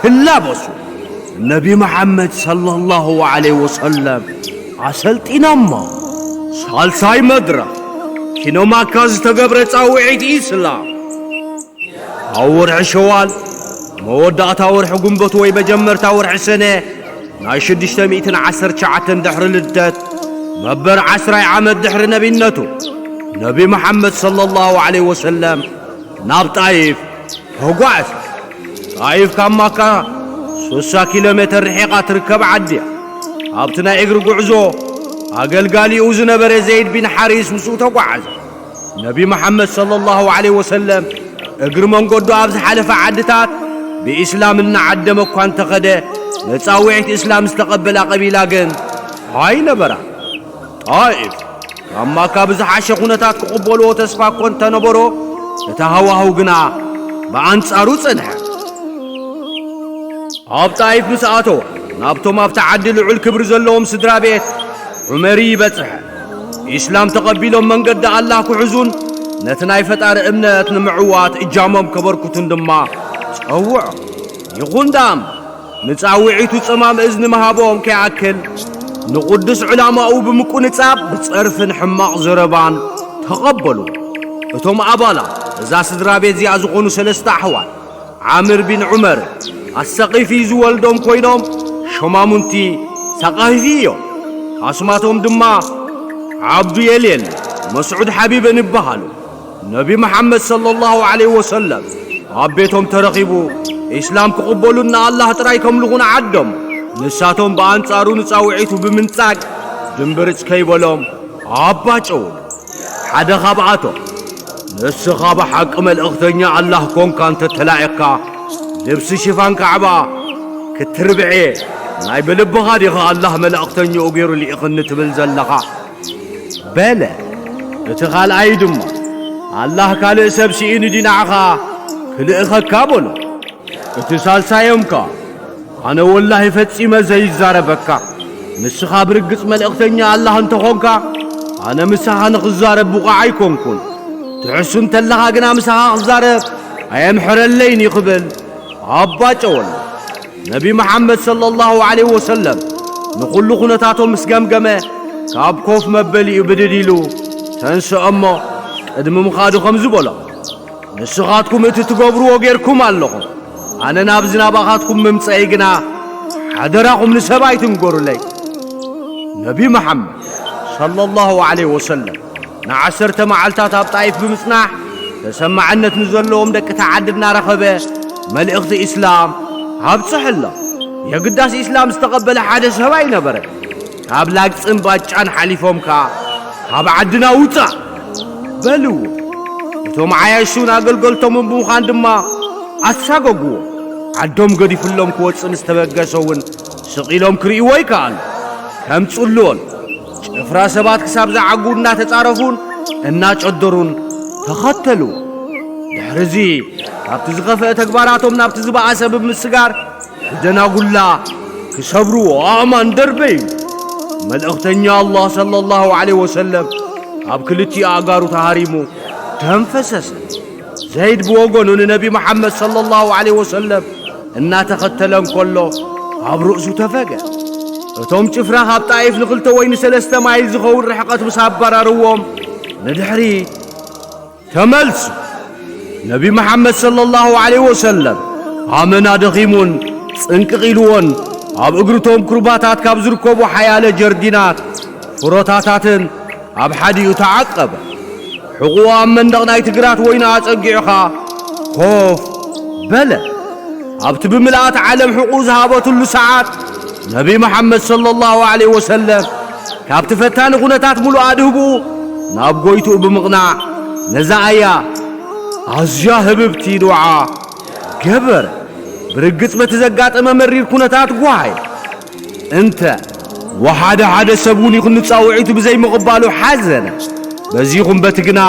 ክላበሱ ነቢ መሓመድ ሰለላሁ ዐለይሂ ወሰለም ኣሰልጢኖሞ። ሳልሳይ መድረኽ ኪኖ ማካ ዝተገብረ ጻውዒት ኢስላም። ኣብ ወርሒ ሸዋል፣ መወዳእታ ወርሒ ጉንበት ወይ መጀመርታ ወርሒ ሰነ ናይ ሽዱሽተ ሚእትን ዓሰርተ ትሽዓተን ድሕሪ ልደት፣ መበር ዓስራይ ዓመት ድሕሪ ነቢነቱ፣ ነቢ መሓመድ ሰለላሁ ዐለይሂ ወሰለም ናብ ጣይፍ ተጓዕዘ። ጣይፍ ካብ ማካ ሱሳ ኪሎ ሜተር ርሒቓ ትርከብ ዓዲ እያ። ኣብቲ ናይ እግሪ ጉዕዞ ኣገልጋሊኡ ዝነበረ ዘይድ ቢን ሓሪስ ምስኡ ተጓዓዘ። ነቢ መሓመድ ሰለላሁ ዐለይሂ ወሰለም እግሪ መንገዱ ኣብ ዝሓለፈ ዓድታት ብኢስላም እናዓደመ እኳ እንተኸደ፣ ንጻውዒት እስላም ዝተቐበላ ቀቢላ ግን ኣይነበራን። ጣኢፍ ካብ ማካ ብዝሓሸ ኩነታት ክቕበልዎ ተስፋ እኮ እንተነበሮ፣ እቲ ሃዋህው ግና ብኣንጻሩ ጸንሐ። ኣብ ጣይፍ ምስ ኣተወ፣ ናብቶም ኣብቲ ዓዲ ልዑል ክብሪ ዘለዎም ስድራ ቤት ዑመሪ በጽሐ። ኢስላም ተቐቢሎም መንገዲ ኣላህ ክሕዙን ነቲ ናይ ፈጣሪ እምነት ንምዕዋት እጃሞም ከበርክቱን ድማ ጸውዖ። ይኹን ደኣ እምበር፣ ንጻውዒቱ ጸማም እዝኒ ምሃቦም ከይኣክል፣ ንቕዱስ ዕላማኡ ብምቁንጻብ ብጸርፍን ሕማቕ ዘረባን ተቐበሉ። እቶም ኣባላት እዛ ስድራ ቤት እዚኣ ዝኾኑ ሰለስተ ኣሕዋት፣ ዓምር ቢን ዑመር ኣሰቒፊ ዝወልዶም ኮይኖም፣ ሸማሙንቲ ሰቓፊፊ እዮም። ኣስማቶም ድማ ዓብዱ የልየል፣ መስዑድ ሓቢበን ይበሃሉ። ነቢ መሓመድ ሰለላሁ ዐለይሂ ወሰለም ኣብ ቤቶም ተረኺቡ፣ ኢስላም ክቕበሉን ንኣላህ ጥራይ ከምልኹን ዓደሙ። ንሳቶም ብኣንጻሩ ንጻውዒቱ ብምንጻግ ድምብርጽ ከይበሎም ኣባጨውሉ። ሓደ ካብኣቶም፣ "ንስኻ ብሓቂ መልእኽተኛ ኣላህ ኮንካ እንተተላኢኽካ፣ ልብሲ ሽፋን ካዕባ ክትርብዔ ናይ ብልብኻ ዲኻ ኣላህ መልእኽተኛኡ ገይሩ ልኢኽኒ ትብል ዘለኻ?" በለ። እቲ ካልኣይ ድማ፣ "ኣላህ ካልእ ሰብ ስኢኑ ድዩ ንዓኻ ክልእኸካ?" በሎ። እቲ ሳልሳዮም ከኣ፣ "ኣነ ወላሂ ፈጺመ ዘይዛረበካ፣ ንስኻ ብርግጽ መልእኽተኛ ኣላህ እንተኾንካ፣ ኣነ ምሳኻ ንኽዛረብ ብቑዕ ኣይኮንኩን። ትሕሱ እንተለኻ ግና ምሳኻ ክዛረብ ኣየምሕረለይን እዩ" ክብል ኣባጨወሉ። ነቢ መሓመድ ሰለላሁ ዐለይሂ ወሰለም ንኹሉ ኩነታቶም ምስ ገምገመ፣ ካብ ኮፍ መበሊኡ ብድድ ኢሉ ተንስኦ እሞ፣ ቅድሚ ምኻዱ ከምዚ በሎ፣ "ንስኻትኩም እቲ ትገብርዎ ጌርኩም ኣለኹም። ኣነ ናብዚ ናባኻትኩም ምምጸኢ ግና ሓደራኹም ንሰብ ኣይትንገሩለይ።" ነቢ መሓመድ ሰለላሁ ዐለይሂ ወሰለም ንዓሰርተ መዓልታት ኣብ ጣይፍ ብምጽናሕ፣ ተሰማዕነት ንዘለዎም ደቂ ተዓዲ እናረኸበ መልእኽቲ ኢስላም ኣብጽሐሎም። የግዳስ ኢስላም ዝተቐበለ ሓደ ሰብ ኣይነበረን። ካብ ላግጽን ባጫን ሓሊፎም ከኣ፣ "ካብ ዓድና ውጻእ!" በልዎ። እቶም ዓያሹን ኣገልገልቶምን ብምዃን ድማ ኣሳገግዎ። ዓዶም ገዲፍሎም ክወጽእ ምስ ተበገሰ እውን ስቕ ኢሎም ክርእይዎ ኣይከኣሉ። ከም ጽልኦን ጭፍራ ሰባት ክሳብ ዝዓግቡ እናተጻረፉን እናጨደሩን ተኸተልዎ። ድሕርዚ ካብቲ ዝኸፍአ ተግባራቶም ናብቲ ዝበኣሰ ብምስጋር ብደናጉላ ክሰብርዎ ኣእማን ደርበዩ። መልእኽተኛ ኣላህ ሰለላሁ ዐለይሂ ወሰለም ኣብ ክልቲኡ ኣእጋሩ ተሃሪሙ ደም ፈሰሰ። ዘይድ ብወገኑ ንነቢ መሓመድ ሰለላሁ ዐለይሂ ወሰለም እናተኸተለ እንከሎ ኣብ ርእሱ ተፈገ። እቶም ጭፍራ ካብ ጣኢፍ ንኽልተ ወይ ንሰለስተ ማይል ዝኸውን ርሕቐት ምስ ኣባራርዎም ንድሕሪት ተመልሱ። ነቢ መሓመድ ሰለላሁ ዐለይሂ ወሰለም ኣመና ደኺሙን ጽንቅቕ ኢልዎን ኣብ እግርቶም ኩርባታት ካብ ዝርከቡ ሓያለ ጀርዲናት ፍሮታታትን ኣብ ሓዲኡ ተዓቀበ። ሕቑኡ ኣብ መንደቕ ናይቲ ግራት ወይኒ ኣጸጊዑ ኸኣ ኮፍ በለ። ኣብቲ ብምልኣት ዓለም ሕቑኡ ዝሃበትሉ ሰዓት ነቢ መሓመድ ሰለላሁ ዐለይሂ ወሰለም ካብቲ ፈታኒ ኩነታት ምሉእ ኣድህብኡ ናብ ጎይትኡ ብምቕናዕ ነዛ ኣያ ኣዝያ ህብብቲ ዱዓ ገበረ። ብርግጽ በቲ ዘጋጠመ መሪር ኩነታት ጓሃየ። እንተ ወሓደ ሓደ ሰብ እውን ይኹን ንጻውዒቱ ብዘይምቕባሉ ሓዘነ። በዚ ይኹን በቲ ግና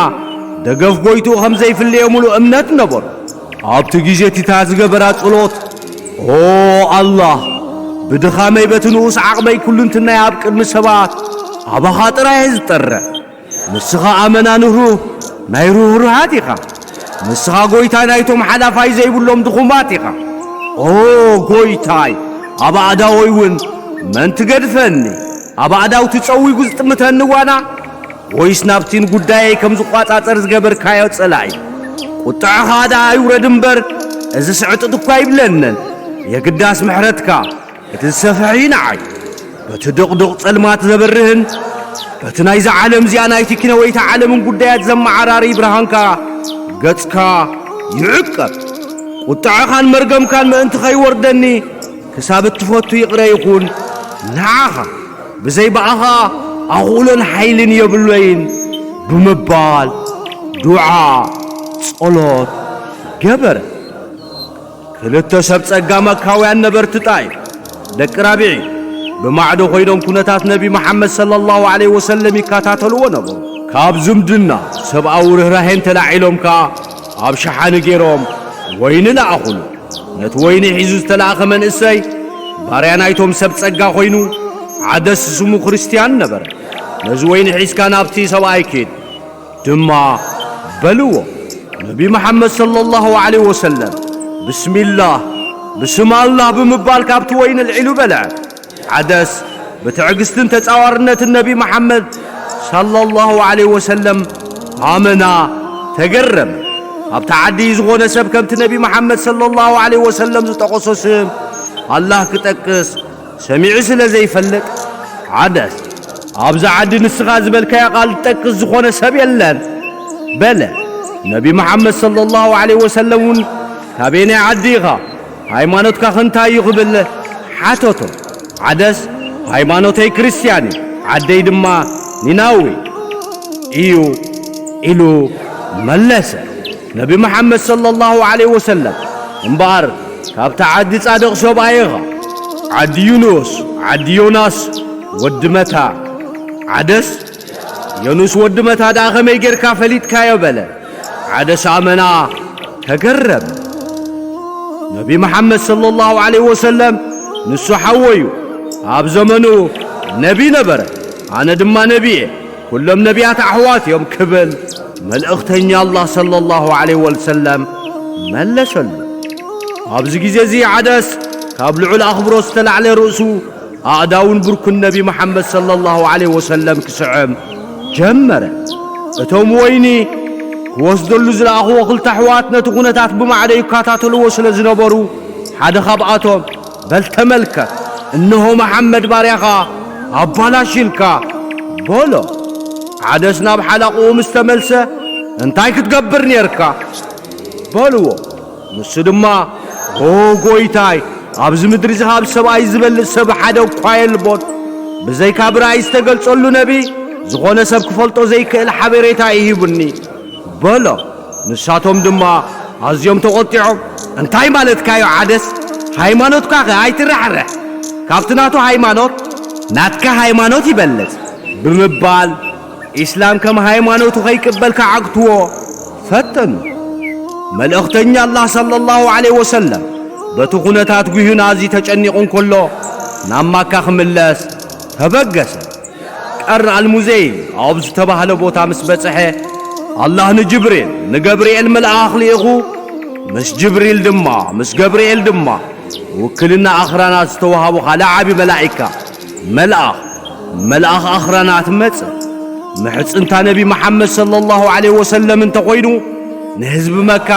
ደገፍ ጎይትኡ ከም ዘይፍለዮ ምሉእ እምነት ነበሩ። ኣብቲ ግዜ እቲታ ዝገበራ ጸሎት፣ ኦ ኣላህ፣ ብድኻመይ በቲ ንኡስ ዓቕመይ ኩልንትናይ ኣብ ቅድሚ ሰባት ኣባኻ ጥራይ እየ ዝጠርዕ። ንስኻ ኣመና ንህሩህ ናይ ርህሩሃት ኢኻ። ንስኻ ጎይታ ናይቶም ሓላፋይ ዘይብሎም ድኹማት ኢኻ። ኦ ጎይታይ፣ ኣብ ኣእዳወይ እውን መን ትገድፈኒ? ኣብ ኣእዳው ትጸዊጉ ዝጥምተኒ ዋና? ወይስ ናብቲ ንጉዳየይ ከም ዝቋጻጸር ዝገበርካዮ ጸላኢ? ቁጥዐኻ ደኣ ይውረድ እምበር፣ እዚ ስዕጥጥ እኳ ይብለንን። የግዳስ ምሕረትካ እቲ ዝሰፍሐ እዩ ንዓይ። በቲ ድቕዱቕ ጸልማት ዘበርህን፣ በቲ ናይዛ ዓለም እዚኣ ናይ ቲክነወይቲ ዓለምን ጉዳያት ዘመዓራሪ ብርሃንካ ገጽካ ይዕቀብ። ቁጥዐኻን መርገምካን ምእንቲ ኸይወርደኒ፣ ክሳብ እትፈቱ ይቕረ ይኹን ንዓኻ። ብዘይ ብኣኻ ኣኽእሎን ሓይልን የብለይን ብምባል ዱዓ ጸሎት ገበረ። ክልተ ሰብ ጸጋ መካውያን ነበርቲ ጣይፍ ደቂ ራቢዒ ብማዕዶ ኮይኖም ኩነታት ነቢ መሓመድ ሰለላሁ ዐለይሂ ወሰለም ይከታተልዎ ነበሩ። ካብ ዝምድና ሰብኣዊ ርህራሄን ተላዒሎም ከኣ ኣብ ሸሓኒ ገይሮም ወይኒ ለኣኹሉ። ነቲ ወይኒ ሒዙ ዝተላእኸ መንእሰይ ባርያ ናይቶም ሰብ ጸጋ ኮይኑ ዓደስ ስሙ ክርስትያን ነበረ። ነዚ ወይኒ ሒዝካ ናብቲ ሰብኣይ ኪድ ድማ በልዎ። ነቢ መሓመድ ሰለላሁ ዐለይሂ ወሰለም ብስሚላህ፣ ብስም ኣላህ ብምባል ካብቲ ወይኒ ኣልዒሉ በልዐ። ዓደስ ብትዕግስትን ተጻዋርነትን ነቢ መሓመድ ሰለላሁ ዐለይሂ ወሰለም ኣመና ተገረመ። ኣብቲ ዓዲ ዝኾነ ሰብ ከምቲ ነቢ መሓመድ ሰለላሁ ዐለይሂ ወሰለም ዝጠቐሶ ስም ኣላህ ክጠቅስ ሰሚዑ ስለ ዘይፈልጥ፣ ዓደስ፣ ኣብዚ ዓዲ ንስኻ ዝበልካዮ ቃል ዝጠቅስ ዝኾነ ሰብ የለን በለ። ነቢ መሓመድ ሰለላሁ ዐለይሂ ወሰለም እውን ካበየናይ ዓዲ ኢኻ? ሃይማኖትካ ኸ እንታይ እዩ ክብል ሓተቶ። ዓደስ ሃይማኖተይ ክርስትያን እዩ፣ ዓደይ ድማ ኒናዊ እዩ ኢሉ መለሰ። ነቢ መሓመድ ሰለላሁ ዐለይሂ ወሰለም እምበኣር ካብቲ ዓዲ ጻድቕ ሰብኣይ ኢኻ፣ ዓዲ ዩኑስ፣ ዓዲ ዮናስ ወዲ መታ። ዓደስ ዮኑስ ወዲ መታ ደኣ ኸመይ ጌርካ ፈሊጥካዮ በለ። ዓደስ ኣመና ተገረመ። ነቢ መሓመድ ሰለላሁ ዐለይሂ ወሰለም ንሱ ሓወዩ ኣብ ዘመኑ ነቢ ነበረ፣ ኣነ ድማ ነቢ እየ፣ ኩሎም ነቢያት ኣሕዋት እዮም ክብል መልእኽተኛ ኣላህ ሰለላሁ ዐለይሂ ወሰለም መለሰሉ። ኣብዚ ግዜ እዚ ዓደስ ካብ ልዑል ኣኽብሮት ዝተላዕለ ርእሱ ኣእዳውን ብርኩን ነቢ መሓመድ ሰለላሁ ዐለይሂ ወሰለም ክስዕም ጀመረ። እቶም ወይኒ ክወስደሉ ዝለኣኽዎ ክልተ ኣሕዋት ነቲ ኩነታት ብማዕዶ ይከታተልዎ ስለ ዝነበሩ፣ ሓደ ካብኣቶም፣ በል ተመልከት፣ እንሆ መሓመድ ባርያኻ ኣባላሽልካ በሎ። ዓደስ ናብ ሓላቕኡ ምስ ተመልሰ፣ እንታይ ክትገብር ኔርካ? በልዎ። ንሱ ድማ፣ ኦ ጎይታይ፣ ኣብዚ ምድሪ እዚ ካብ ሰብኣይ ዝበልጽ ሰብ ሓደ እኳ የልቦን። ብዘይካ ብራእይ ዝተገልጸሉ ነቢ፣ ዝኾነ ሰብ ክፈልጦ ዘይክእል ሓበሬታ እዩ ሂቡኒ በሎ። ንሳቶም ድማ ኣዝዮም ተቖጢዖም፣ "እንታይ ማለትካዮ ዓደስ? ሃይማኖትካኸ ኣይትራሕረሕ። ካብቲ ናቱ ሃይማኖት ናትካ ሃይማኖት ይበልጽ" ብምባል፣ ኢስላም ከም ሃይማኖቱ ከይቅበል ክዓግትዎ ፈተኑ። መልእኽተኛ ኣላህ ሰለላሁ ዐለይሂ ወሰለም በቲ ኩነታት ጉህዩን ኣዝዩ ተጨኒቑ እንከሎ፣ ናብ ማካ ክምለስ ተበገሰ። ቀር ኣልሙዘይን ኣብ ዝተባህለ ቦታ ምስ በጽሐ፣ ኣላህ ንጅብሪል፣ ንገብርኤል መልኣኽ ልኢኹ፣ ምስ ጅብሪል ድማ፣ ምስ ገብርኤል ድማ ውክልና ኣኽራናት ዝተዋህቦ ካልእ ዓቢ መላኢካ፣ መልኣኽ፣ መልኣኽ ኣኽራናት መጸ። ምሕጽንታ ነቢ መሓመድ ሰለላሁ ዐለይሂ ወሰለም እንተኾይኑ፣ ንህዝቢ መካ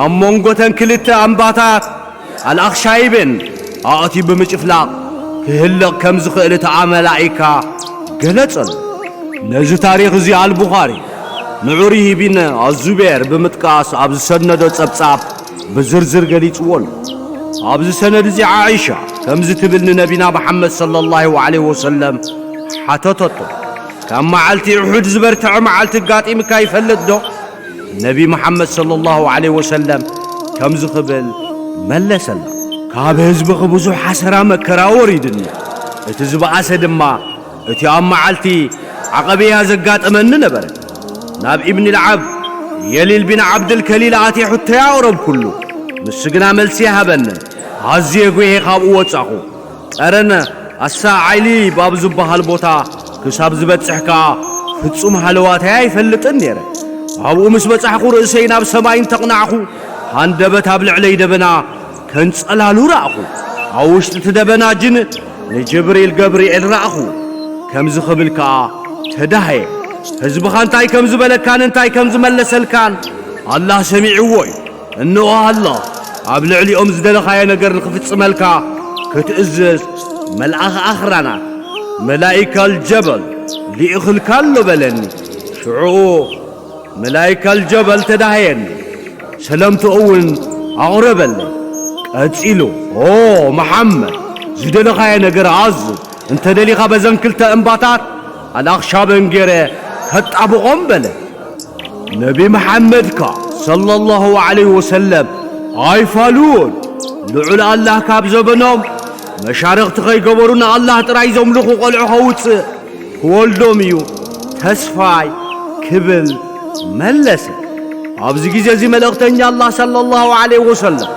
ኣብ መንጎ ተን ክልተ ኣምባታት ኣልኣኽሻይብን ኣእትዩ ብምጭፍላቕ ክህልቕ ከም ዝኽእል እታ መላኢካ ገለጸሉ። ነዚ ታሪኽ እዚ ኣልቡኻሪ ንዑሪ ቢን ኣዙቤር ብምጥቃስ ኣብ ዝሰነዶ ጸብጻብ ብዝርዝር ገሊጽዎ ኣሎ። ኣብዚ ሰነድ እዚ ዓኢሻ ከምዚ ትብል ንነቢና መሓመድ ሰለላሁ ዐለይሂ ወሰለም ሓተተቶ፣ "ካብ መዓልቲ ኡሑድ ዝበርትዐ መዓልቲ ኣጋጢምካ ይፈልጥ ዶ?" ነቢ መሓመድ ሰለላሁ ዐለይሂ ወሰለም ከምዚ ክብል መለሰላ፣ "ካብ ህዝብኺ ብዙሕ ሓሰራ መከራ ወሪድኒ፣ እቲ ዝበኣሰ ድማ እቲ ኣብ መዓልቲ ዓቐብያ ዘጋጠመኒ ነበረ። ናብ ኢብን ልዓብ የሊል ቢን ዓብድል ከሊል ኣትየ ሕቶይ ኣቕረብኩሉ፣ ንሱ ግና መልሲ ይሃበንን። ኣዝየ ጒሄ ካብኡ ወጻኹ። ቀረን ኣሳ ዓይሊብ ኣብ ዝበሃል ቦታ ክሳብ ዝበጽሕ ከኣ ፍጹም ሃለዋተይ ኣይፈልጥን ነይረ። ኣብኡ ምስ በጻሕኩ ርእሰይ ናብ ሰማይ እንተቕናዕኩ፣ ሃንደበት ኣብ ልዕለይ ደበና ከንጸላሉ ረኣኹ። ኣብ ውሽጢ እቲ ደበና ጅን ንጅብሪል ገብርኤል ረኣኹ። ከምዚ ክብል ከኣ ተዳህየ። ህዝብኻ እንታይ ከም ዝበለካን እንታይ ከም ዝመለሰልካን ኣላህ ሰሚዕዎ እዩ። እንኦ ኣላህ ኣብ ልዕሊኦም ዝደለኻዮ ነገር ንኽፍጽመልካ ክትእዝዝ መልኣኽ ኣኽራናት መላኢካል ጀበል ልኢኽልካ ኣሎ በለኒ። ሽዑኡ መላኢካል ጀበል ተዳህየኒ፣ ሰለምትኡ እውን ኣቕረበለይ። ቀጺሉ፣ "ኦ መሓመድ፣ ዝደለኻዮ ነገር ኣዝዝ፣ እንተ ደሊኻ በዘን ክልተ እምባታት ኣልኣኽሻበን ገይረ ከጣብቖም" በለ። ነቢ መሓመድካ ሰለላሁ ዐለይሂ ወሰለም ኣይፋሉን። ልዑል ኣላህ ካብ ዘበኖም መሻርኽቲ ከይገበሩ ንኣላህ ጥራይ ዘምልኹ ቆልዑ ከውጽእ ክወልዶም እዩ ተስፋይ ክብል መለሰ። ኣብዚ ግዜ እዚ መልእኽተኛ ኣላህ ሰለላሁ ዐለይሂ ወሰለም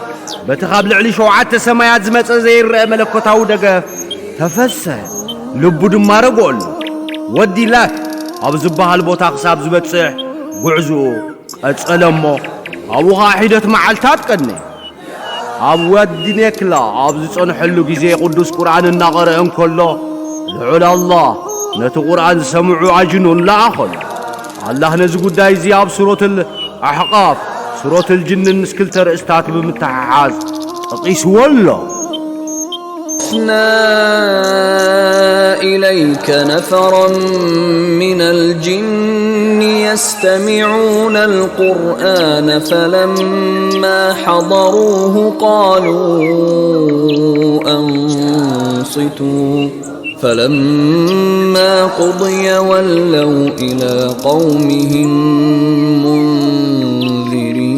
በቲ ካብ ልዕሊ ሸውዓተ ሰማያት ዝመጸ ዘይረአ መለኮታዊ ደገፍ ተፈስሐ፣ ልቡ ድማ ረግኦሉ። ወዲ ላት ኣብ ዝበሃል ቦታ ክሳብ ዝበጽሕ ጉዕዝኡ ቀጸለ እሞ ኣብኡ ኸኣ ሒደት መዓልታት ቀነየ። ኣብ ዋዲ ኔክላ ኣብ ዝጸንሐሉ ግዜ ቅዱስ ቁርኣን እናቐረአ እንከሎ ልዑል ኣላህ ነቲ ቁርኣን ዝሰምዑ ኣጅኑን ለኣኸሉ። ኣላህ ነዚ ጉዳይ እዚ ኣብ ሱረቱል ኣሕቃፍ፣ ሱረቱል ጅንን ምስ ክልተ ርእስታት ብምትሕሓዝ ጠቒስዎ ኣሎ። إليك نفرا من الجن يستمعون القرآن فلما حضروه قالوا أنصتوا فلما قضي ولوا إلى قومهم منذرين.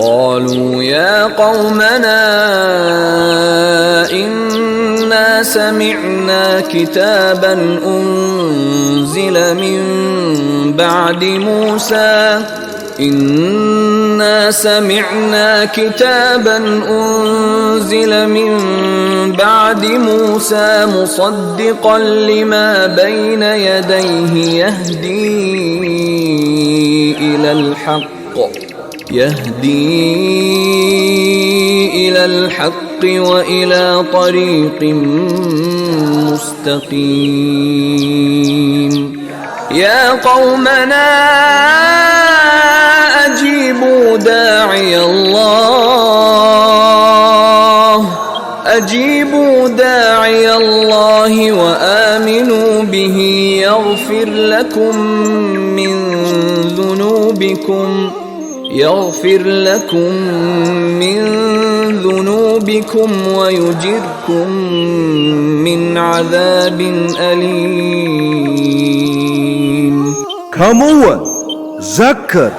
قالوا يا قومنا إنا سمعنا كتابا أنزل من بعد موسى إنا سمعنا كتابا أنزل من بعد موسى مصدقا لما بين يديه يهدي إلى الحق يهدي إلى الحق وإلى طريق مستقيم. يا قومنا أجيبوا داعي الله، أجيبوا داعي الله وآمنوا به يغفر لكم من ذنوبكم يغفر لكم من ذنوبكم ويجركم من عذاب أليم. ከምኡውን ዘክር፣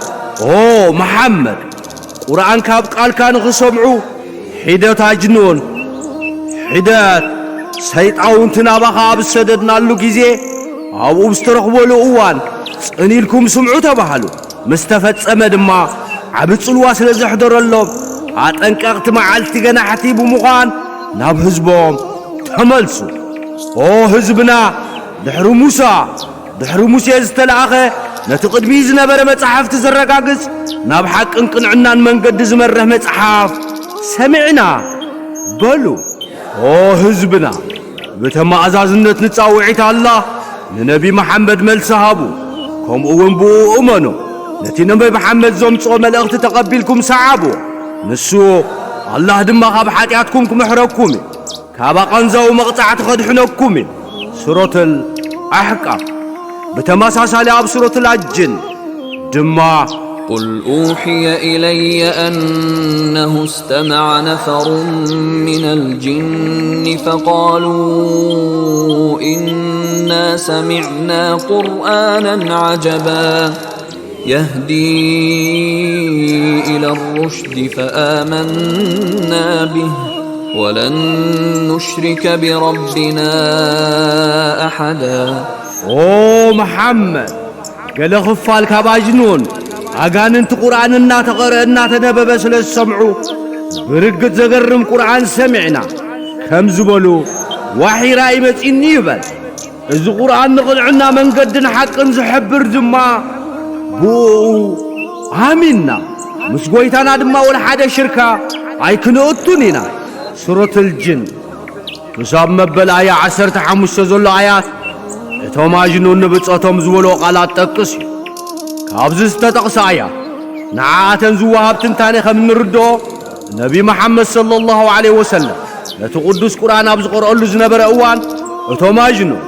ኦ መሓመድ፣ ቁርኣን ካብ ቃልካ ንኽሰምዑ ሒደት ኣጅኑን ሒደት ሰይጣውንትን ናባኻ ኣብ ዝሰደድናሉ ግዜ፣ ኣብኡ ብዝተረኽበሉ እዋን ጽን ኢልኩም ስምዑ ተባህሉ። ምስ ተፈጸመ ድማ ዓቢ ጽልዋ ስለ ዘሕደረሎም፣ ኣጠንቀቕቲ መዓልቲ ገናሕቲ ብምዃን ናብ ህዝቦም ተመልሱ። ኦ ህዝብና፣ ድሕሪ ሙሳ፣ ድሕሪ ሙሴ ዝተላእኸ፣ ነቲ ቅድሚኡ ዝነበረ መጻሕፍቲ ዘረጋግጽ፣ ናብ ሓቅን ቅንዕናን መንገዲ ዝመርሕ መጽሓፍ ሰሚዕና በሉ። ኦ ህዝብና፣ ብተማእዛዝነት ንጻውዒት ኣላህ ንነቢ መሓመድ መልሲ ሃቡ፣ ከምኡ እውን ብኡ እመኑ። ነቲ ነቢ መሓመድ ዘምጽኦ መልእኽቲ ተቐቢልኩም ሰዓቡ። ንሱ፣ ኣላህ ድማ ካብ ሓጢኣትኩም ክምሕረኩም እዩ፣ ካብ ኣቐንዛዊ መቕጻዕቲ ከድሕነኩም እዩ። ሱረቱል ኣሕቃፍ። ብተመሳሳሊ ኣብ ሱረቱል ኣጅን ድማ قل أوحي إلي أنه استمع نفر من الجن فقالوا إنا سمعنا قرآنا عجبا يهدي إلى الرشد فآمنا به ولن نشرك بربنا أحدا. ኦ መሓመድ፣ ገለ ክፋል ካብ ኣጅኑን ኣጋንንቲ ቁርኣን እናተቐርአ እናተነበበ ስለ ዝሰምዑ፣ ብርግጽ ዘገርም ቁርኣን ሰሚዕና ከም ዝበሉ፣ ዋሒ ራእይ መጺኒ ይበል። እዚ ቁርኣን ንቕንዕና መንገድን ሓቅን ዝሕብር ድማ ብኡ ኣሚንና፣ ምስ ጎይታና ድማ ወላ ሓደ ሽርካ ኣይክንእቱን ኢና። ሱረቱል ጅን። ክሳብ መበል ኣያ ዓሰርተ ሓሙሽተ ዘሎ ኣያት፣ እቶም ኣጅኑን ንብጾቶም ዝበልዎ ቃላት ጠቅስ እዩ። ካብዚ ዝተጠቕሰ ኣያት፣ ንዓኣተን ዝወሃብ ትንታኔ ከም እንርድኦ፣ ነቢ መሓመድ ሰለላሁ ዐለይሂ ወሰለም ነቲ ቅዱስ ቁርኣን ኣብ ዝቐርአሉ ዝነበረ እዋን፣ እቶም ኣጅኑን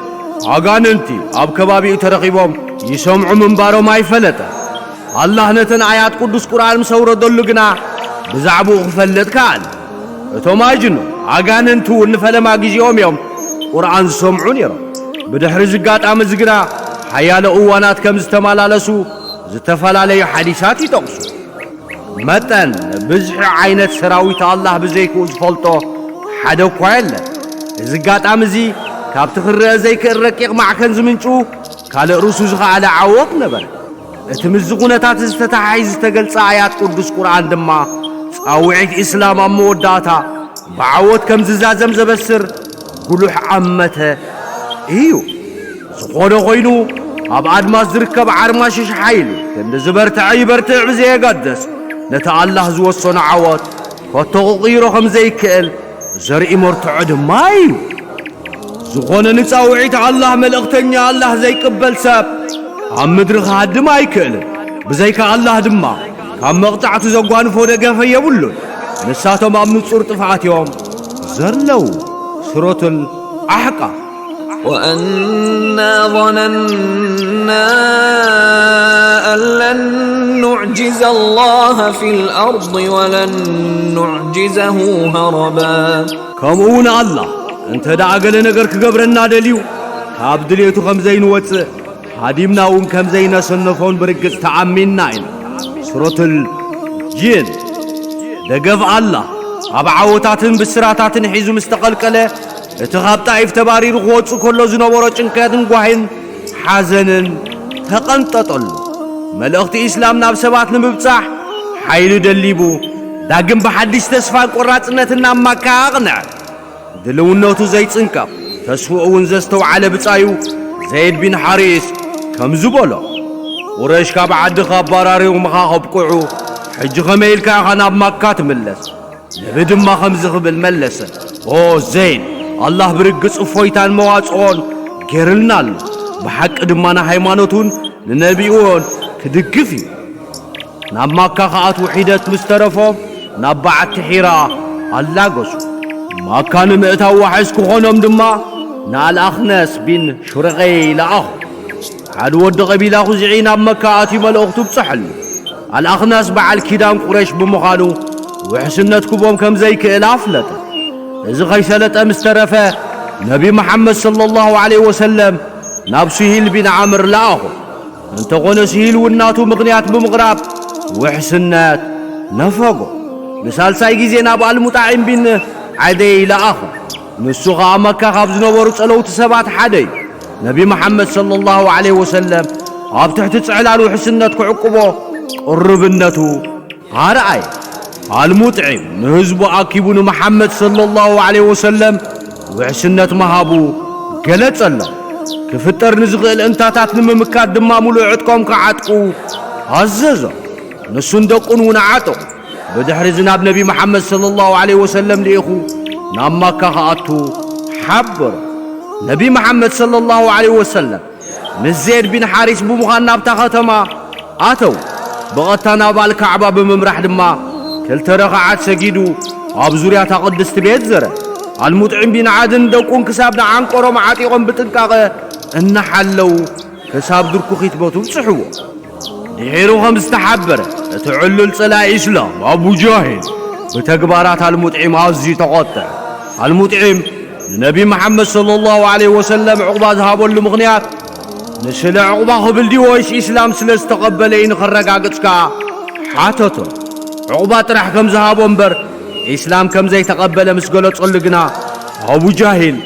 ኣጋንንቲ ኣብ ከባቢኡ ተረኺቦም ይሰምዑ ምንባሮም ኣይፈለጠን። ኣላህ ነተን ኣያት ቅዱስ ቁርኣን ምስ ኣውረደሉ ግና ብዛዕባኡ ክፈልጥ ከኣለ። እቶም ኣጅኑ ኣጋንንቲ እውን ንፈለማ ግዜኦም እዮም ቁርኣን ዝሰምዑ ነይሮም። ብድሕሪ እዚ ኣጋጣሚ እዚ ግና ሓያሎ እዋናት ከም ዝተመላለሱ ዝተፈላለዩ ሓዲሳት ይጠቕሱ። መጠን ብዝሒ ዓይነት ሰራዊት ኣላህ ብዘይክኡ ዝፈልጦ ሓደ እኳ የለን። እዚ ኣጋጣሚ እዚ ካብቲ ክረአ ዘይክእል ረቂቕ ማዕከን ዝምንጩ ካልእ ርእሱ ዝኸኣለ ዓወት ነበረ። እቲ ምስዚ ኩነታት ዝተተሓሒዙ ዝተገልጸ ኣያት ቅዱስ ቁርኣን ድማ ጻውዒት ኢስላም ኣብ መወዳእታ ብዓወት ከም ዝዛዘም ዘበስር ጉሉሕ ኣመተ እዩ። ዝኾነ ኮይኑ፣ ኣብ ኣድማስ ዝርከብ ዓርማሽሽ ሓይሊ ክንዲ ዝበርትዐ ይበርትዕ ብዘየገድስ፣ ነቲ ኣላህ ዝወሰኖ ዓወት ከቶ ክቕይሮ ከም ዘይክእል ዘርኢ መርትዖ ድማ እዩ። ዝኾነ ንጻውዒት ኣላህ መልእኽተኛ ኣላህ ዘይቅበል ሰብ ኣብ ምድሪ ክሃድም ኣይክእልን። ብዘይካ ኣላህ ድማ ካብ መቕጻዕቱ ዘጓንፎ ደገፈ የብሉን። ንሳቶም ኣብ ንጹር ጥፍኣት እዮም ዘለዉ። ሱረቱል ኣሕቃፍ። وأنا ظننا أن لن نعجز الله في الأرض ولن نعجزه هربا ከምኡ እውን ኣላህ እንተ ደኣ ገለ ነገር ክገብረና ደልዩ፣ ካብ ድሌቱ ከም ዘይንወጽእ፣ ሃዲምና እውን ከም ዘይነሰንፎን ብርግጽ ተኣሚንና ኢና። ሱረቱል ጂን። ደገፍ ኣላህ ኣብ ዓወታትን ብስራታትን ሒዙ ምስ ተቐልቀለ፣ እቲ ካብ ጣኢፍ ተባሪሩ ክወጽእ ከሎ ዝነበሮ ጭንቀትን ጓሂን ሓዘንን ተቐንጠጠሉ። መልእኽቲ ኢስላም ናብ ሰባት ንምብጻሕ ሓይሊ ደሊቡ፣ ዳግም ብሓድሽ ተስፋን ቆራጽነትን ናብ ማካ ኣቕንዐ። ድልውነቱ ዘይጽንቀቕ፣ ተስፍኡ እውን ዘስተውዓለ ብጻዩ ዘይድ ቢን ሓሪስ ከምዚ በሎ፣ ቁረይሽ ካብ ዓዲ ካብ ኣባራሪዮምኻ ከብቅዑ፣ ሕጂ ከመይ ኢልካ ኢኻ ናብ ማካ ትምለስ? ነቢ ድማ ከምዚ ክብል መለሰ፣ ኦ ዘይድ፣ ኣላህ ብርግጽ እፎይታን መዋጽኦን ጌርልና ኣሎ። ብሓቂ ድማ ንሃይማኖቱን ንነቢኡን ክድግፍ እዩ። ናብ ማካ ክኣትዉ ሒደት ምስ ተረፎም፣ ናብ በዓቲ ሒራ ኣላገሱ። ማካ ንምእታው ዋሕስ ክኾኖም ድማ ንኣልኣኽነስ ቢን ሹረቐይ ለኣኹ። ሓደ ወዲ ቀቢላ ኹዝዒ ናብ መካ ኣትዩ መልእኽቱ ብጽሐሉ። ኣልኣኽነስ በዓል ኪዳን ቁረይሽ ብምዃኑ፣ ውሕስነት ክቦም ከም ዘይክእል ኣፍለጠ። እዚ ከይሰለጠ ምስ ተረፈ፣ ነቢ መሓመድ ሰለላሁ ዐለይሂ ወሰለም ናብ ሱሂል ቢን ዓምር ለኣኹ። እንተኾነ ስሂል እውን ናቱ ምኽንያት ብምቕራብ ውሕስነት ነፈጎ። ንሳልሳይ ግዜ ናብ ኣልሙጣዒም ቢን ዓደይ ለኣኹ። ንሱ ኸኣ መካ ካብ ዝነበሩ ጸለውቲ ሰባት ሓደ እዩ። ነቢ መሓመድ ሰለላሁ ዐለይሂ ወሰለም ኣብ ትሕቲ ጽዕላል ውሕስነት ክዕቁቦ ቅሩብነቱ ኣርኣየ። ኣልሙጥዒም ንህዝቡ ኣኪቡ ንመሓመድ ሰለላሁ ዐለይሂ ወሰለም ውሕስነት ምሃቡ ገለጸሎም። ክፍጠር ንዝኽእል እንታታት ንምምካት ድማ ሙሉእ ዕጥቆም ክዓጥቁ ኣዘዞም። ንሱን ደቁን እውን ዓጠቑ። ብድሕሪ እዚ ናብ ነቢ መሓመድ ሰለላሁ ዐለይሂ ወሰለም ልኢኹ ናብ ማካ ክኣቱ ሓበሮ። ነቢ መሓመድ ሰለላሁ ዐለይሂ ወሰለም ምስ ዜድ ቢን ሓሪስ ብምዃን ናብታ ከተማ ኣተው። ብቐጥታ ናብ ኣልካዕባ ብምምራሕ ድማ ክልተ ረኽዓት ሰጊዱ ኣብ ዙርያ እታ ቅድስቲ ቤት ዘረ። ኣልሙጥዒም ቢን ዓድን ደቁን ክሳብ ንዓንቆሮም ዓጢቖም ብጥንቃቐ እናሓለዉ ክሳብ ድርኩኺት ቦቱ ብጽሕዎ። ድሒሩ ከም ዝተሓበረ እቲ ዕሉል ጸላኢ ኢስላም ኣቡ ጃሂል ብተግባራት ኣልሙጥዒም ኣዝዩ ተቖጥዐ። ኣልሙጥዒም ንነቢ መሓመድ ሰለላሁ ዐለይሂ ወሰለም ዕቑባ ዝሃበሉ ምኽንያት ንስለ ዕቑባ ክብል ድዩ ወይስ ኢስላም ስለ ዝተቐበለ እዩ ንኸረጋግጽ ከኣ ሓተቶ። ዕቑባ ጥራሕ ከም ዝሃቦ እምበር ኢስላም ከም ዘይተቐበለ ምስ ገለጸሉ ግና ኣቡ ጃሂል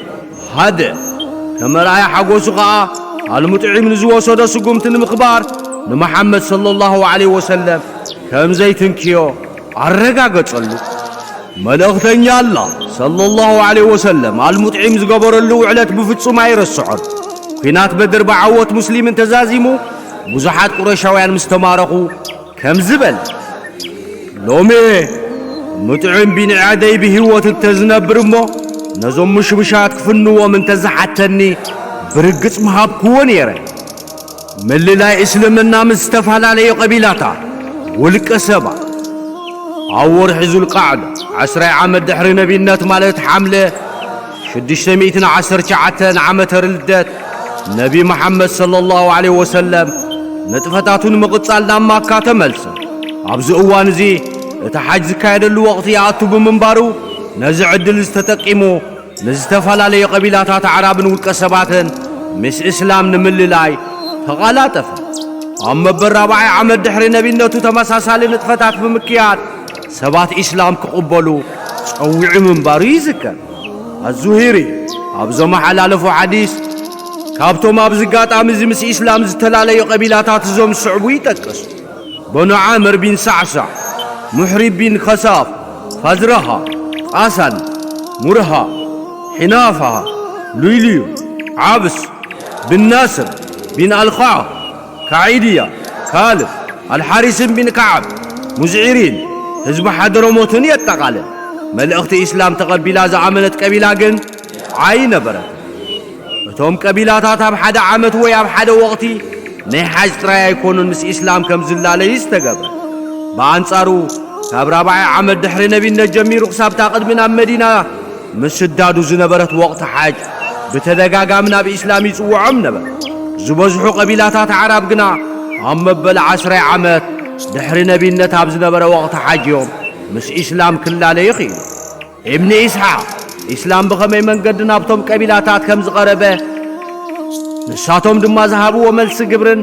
ሃደ። ከም መርኣያ ሓጎሱ ኸኣ ኣልሙጥዒም ንዝወሰዶ ስጉምቲ ንምኽባር ንመሓመድ ሰለላሁ ዐለይሂ ወሰለም ከም ዘይትንክዮ ኣረጋገጸሉ። መልእኽተኛ ኣላህ ሰለላሁ ዐለይሂ ወሰለም ኣልሙጥዒም ዝገበረሉ ውዕለት ብፍጹም ኣይረስዖን። ኲናት በድር ብዓወት ሙስሊምን ተዛዚሙ ብዙሓት ቁረሻውያን ምስ ተማረኹ ከምዚ በለ፣ ሎሚ ምጥዑም ቢን ዓደይ ብህይወት እንተዝነብር እሞ ነዞም ምሽምሻት ክፍንዎም እንተዝሓተኒ ብርግጽ ምሃብክዎ ነይረ። ምልላይ እስልምና ምስ ዝተፈላለዩ ቀቢላታት ውልቀ ሰባት ኣብ ወርሒ ዙልቃዕዳ ዓስራይ ዓመት ድሕሪ ነቢነት ማለት ሓምለ ሽዱሽተ ሚእትን ዓሰርተ ትሽዓተን ዓመተ ልደት ነቢ መሓመድ ሰለላሁ ዐለይሂ ወሰለም ንጥፈታቱ ንምቕጻል ናብ ማካ ተመልሰ። ኣብዚ እዋን እዚ እቲ ሓጅ ዝካየደሉ ወቕቲ ይኣቱ ብምንባሩ ነዚ ዕድል ዝተጠቂሙ ንዝተፈላለዩ ቀቢላታት ኣዕራብን ውልቀ ሰባትን ምስ እስላም ንምልላይ ተቓላጠፈ። ኣብ መበል ራብዓይ ዓመት ድሕሪ ነቢነቱ ተመሳሳሊ ንጥፈታት ብምክያድ ሰባት ኢስላም ክቕበሉ ጸዊዑ ምንባሩ ይዝከር። ኣዙሂሪ ኣብ ዘመሓላለፎ ሓዲስ ካብቶም ኣብዚ ኣጋጣሚ እዚ ምስ ኢስላም ዝተላለዩ ቀቢላታት እዞም ዝስዕቡ ይጠቅስ። በኑ ዓምር ቢን ሳዕሳዕ፣ ሙሕሪብ ቢን ኸሳፍ፣ ፋዝረኻ፣ ቃሳን፣ ሙርሃ፣ ሒናፋ፣ ሉይልዩ፣ ዓብስ፣ ቢን ናስር፣ ቢን ኣልኻዕ፣ ካዒድያ፣ ካልብ፣ ኣልሓሪስን ቢን ከዓብ፣ ሙዝዒሪን፣ ህዝቢ ሓደረሞትን የጠቓልል። መልእኽቲ ኢስላም ተቐቢላ ዝኣመነት ቀቢላ ግን ኣይነበረት። እቶም ቀቢላታት ኣብ ሓደ ዓመት ወይ ኣብ ሓደ ወቕቲ ናይ ሓጅ ጥራይ ኣይኮኑን ምስ ኢስላም ከም ዝላለዩ ዝተገብረ። ብኣንጻሩ ካብ ራብዓይ ዓመት ድሕሪ ነቢነት ጀሚሩ ክሳብታ ቅድሚ ናብ መዲና ምስዳዱ ዝነበረት ወቕቲ ሓጅ ብተደጋጋሚ ናብ ኢስላም ይጽውዖም ነበር። ዝበዝሑ ቀቢላታት ኣዕራብ ግና ኣብ መበል ዓስራይ ዓመት ድሕሪ ነቢነት ኣብ ዝነበረ ወቕቲ ሓጅ እዮም ምስ ኢስላም ክላለዩ ይኽእሉ። ኢብኒ ኢስሓቅ ኢስላም ብኸመይ መንገዲ ናብቶም ቀቢላታት ከም ዝቐረበ ንሳቶም ድማ ዝሃብዎ መልሲ ግብርን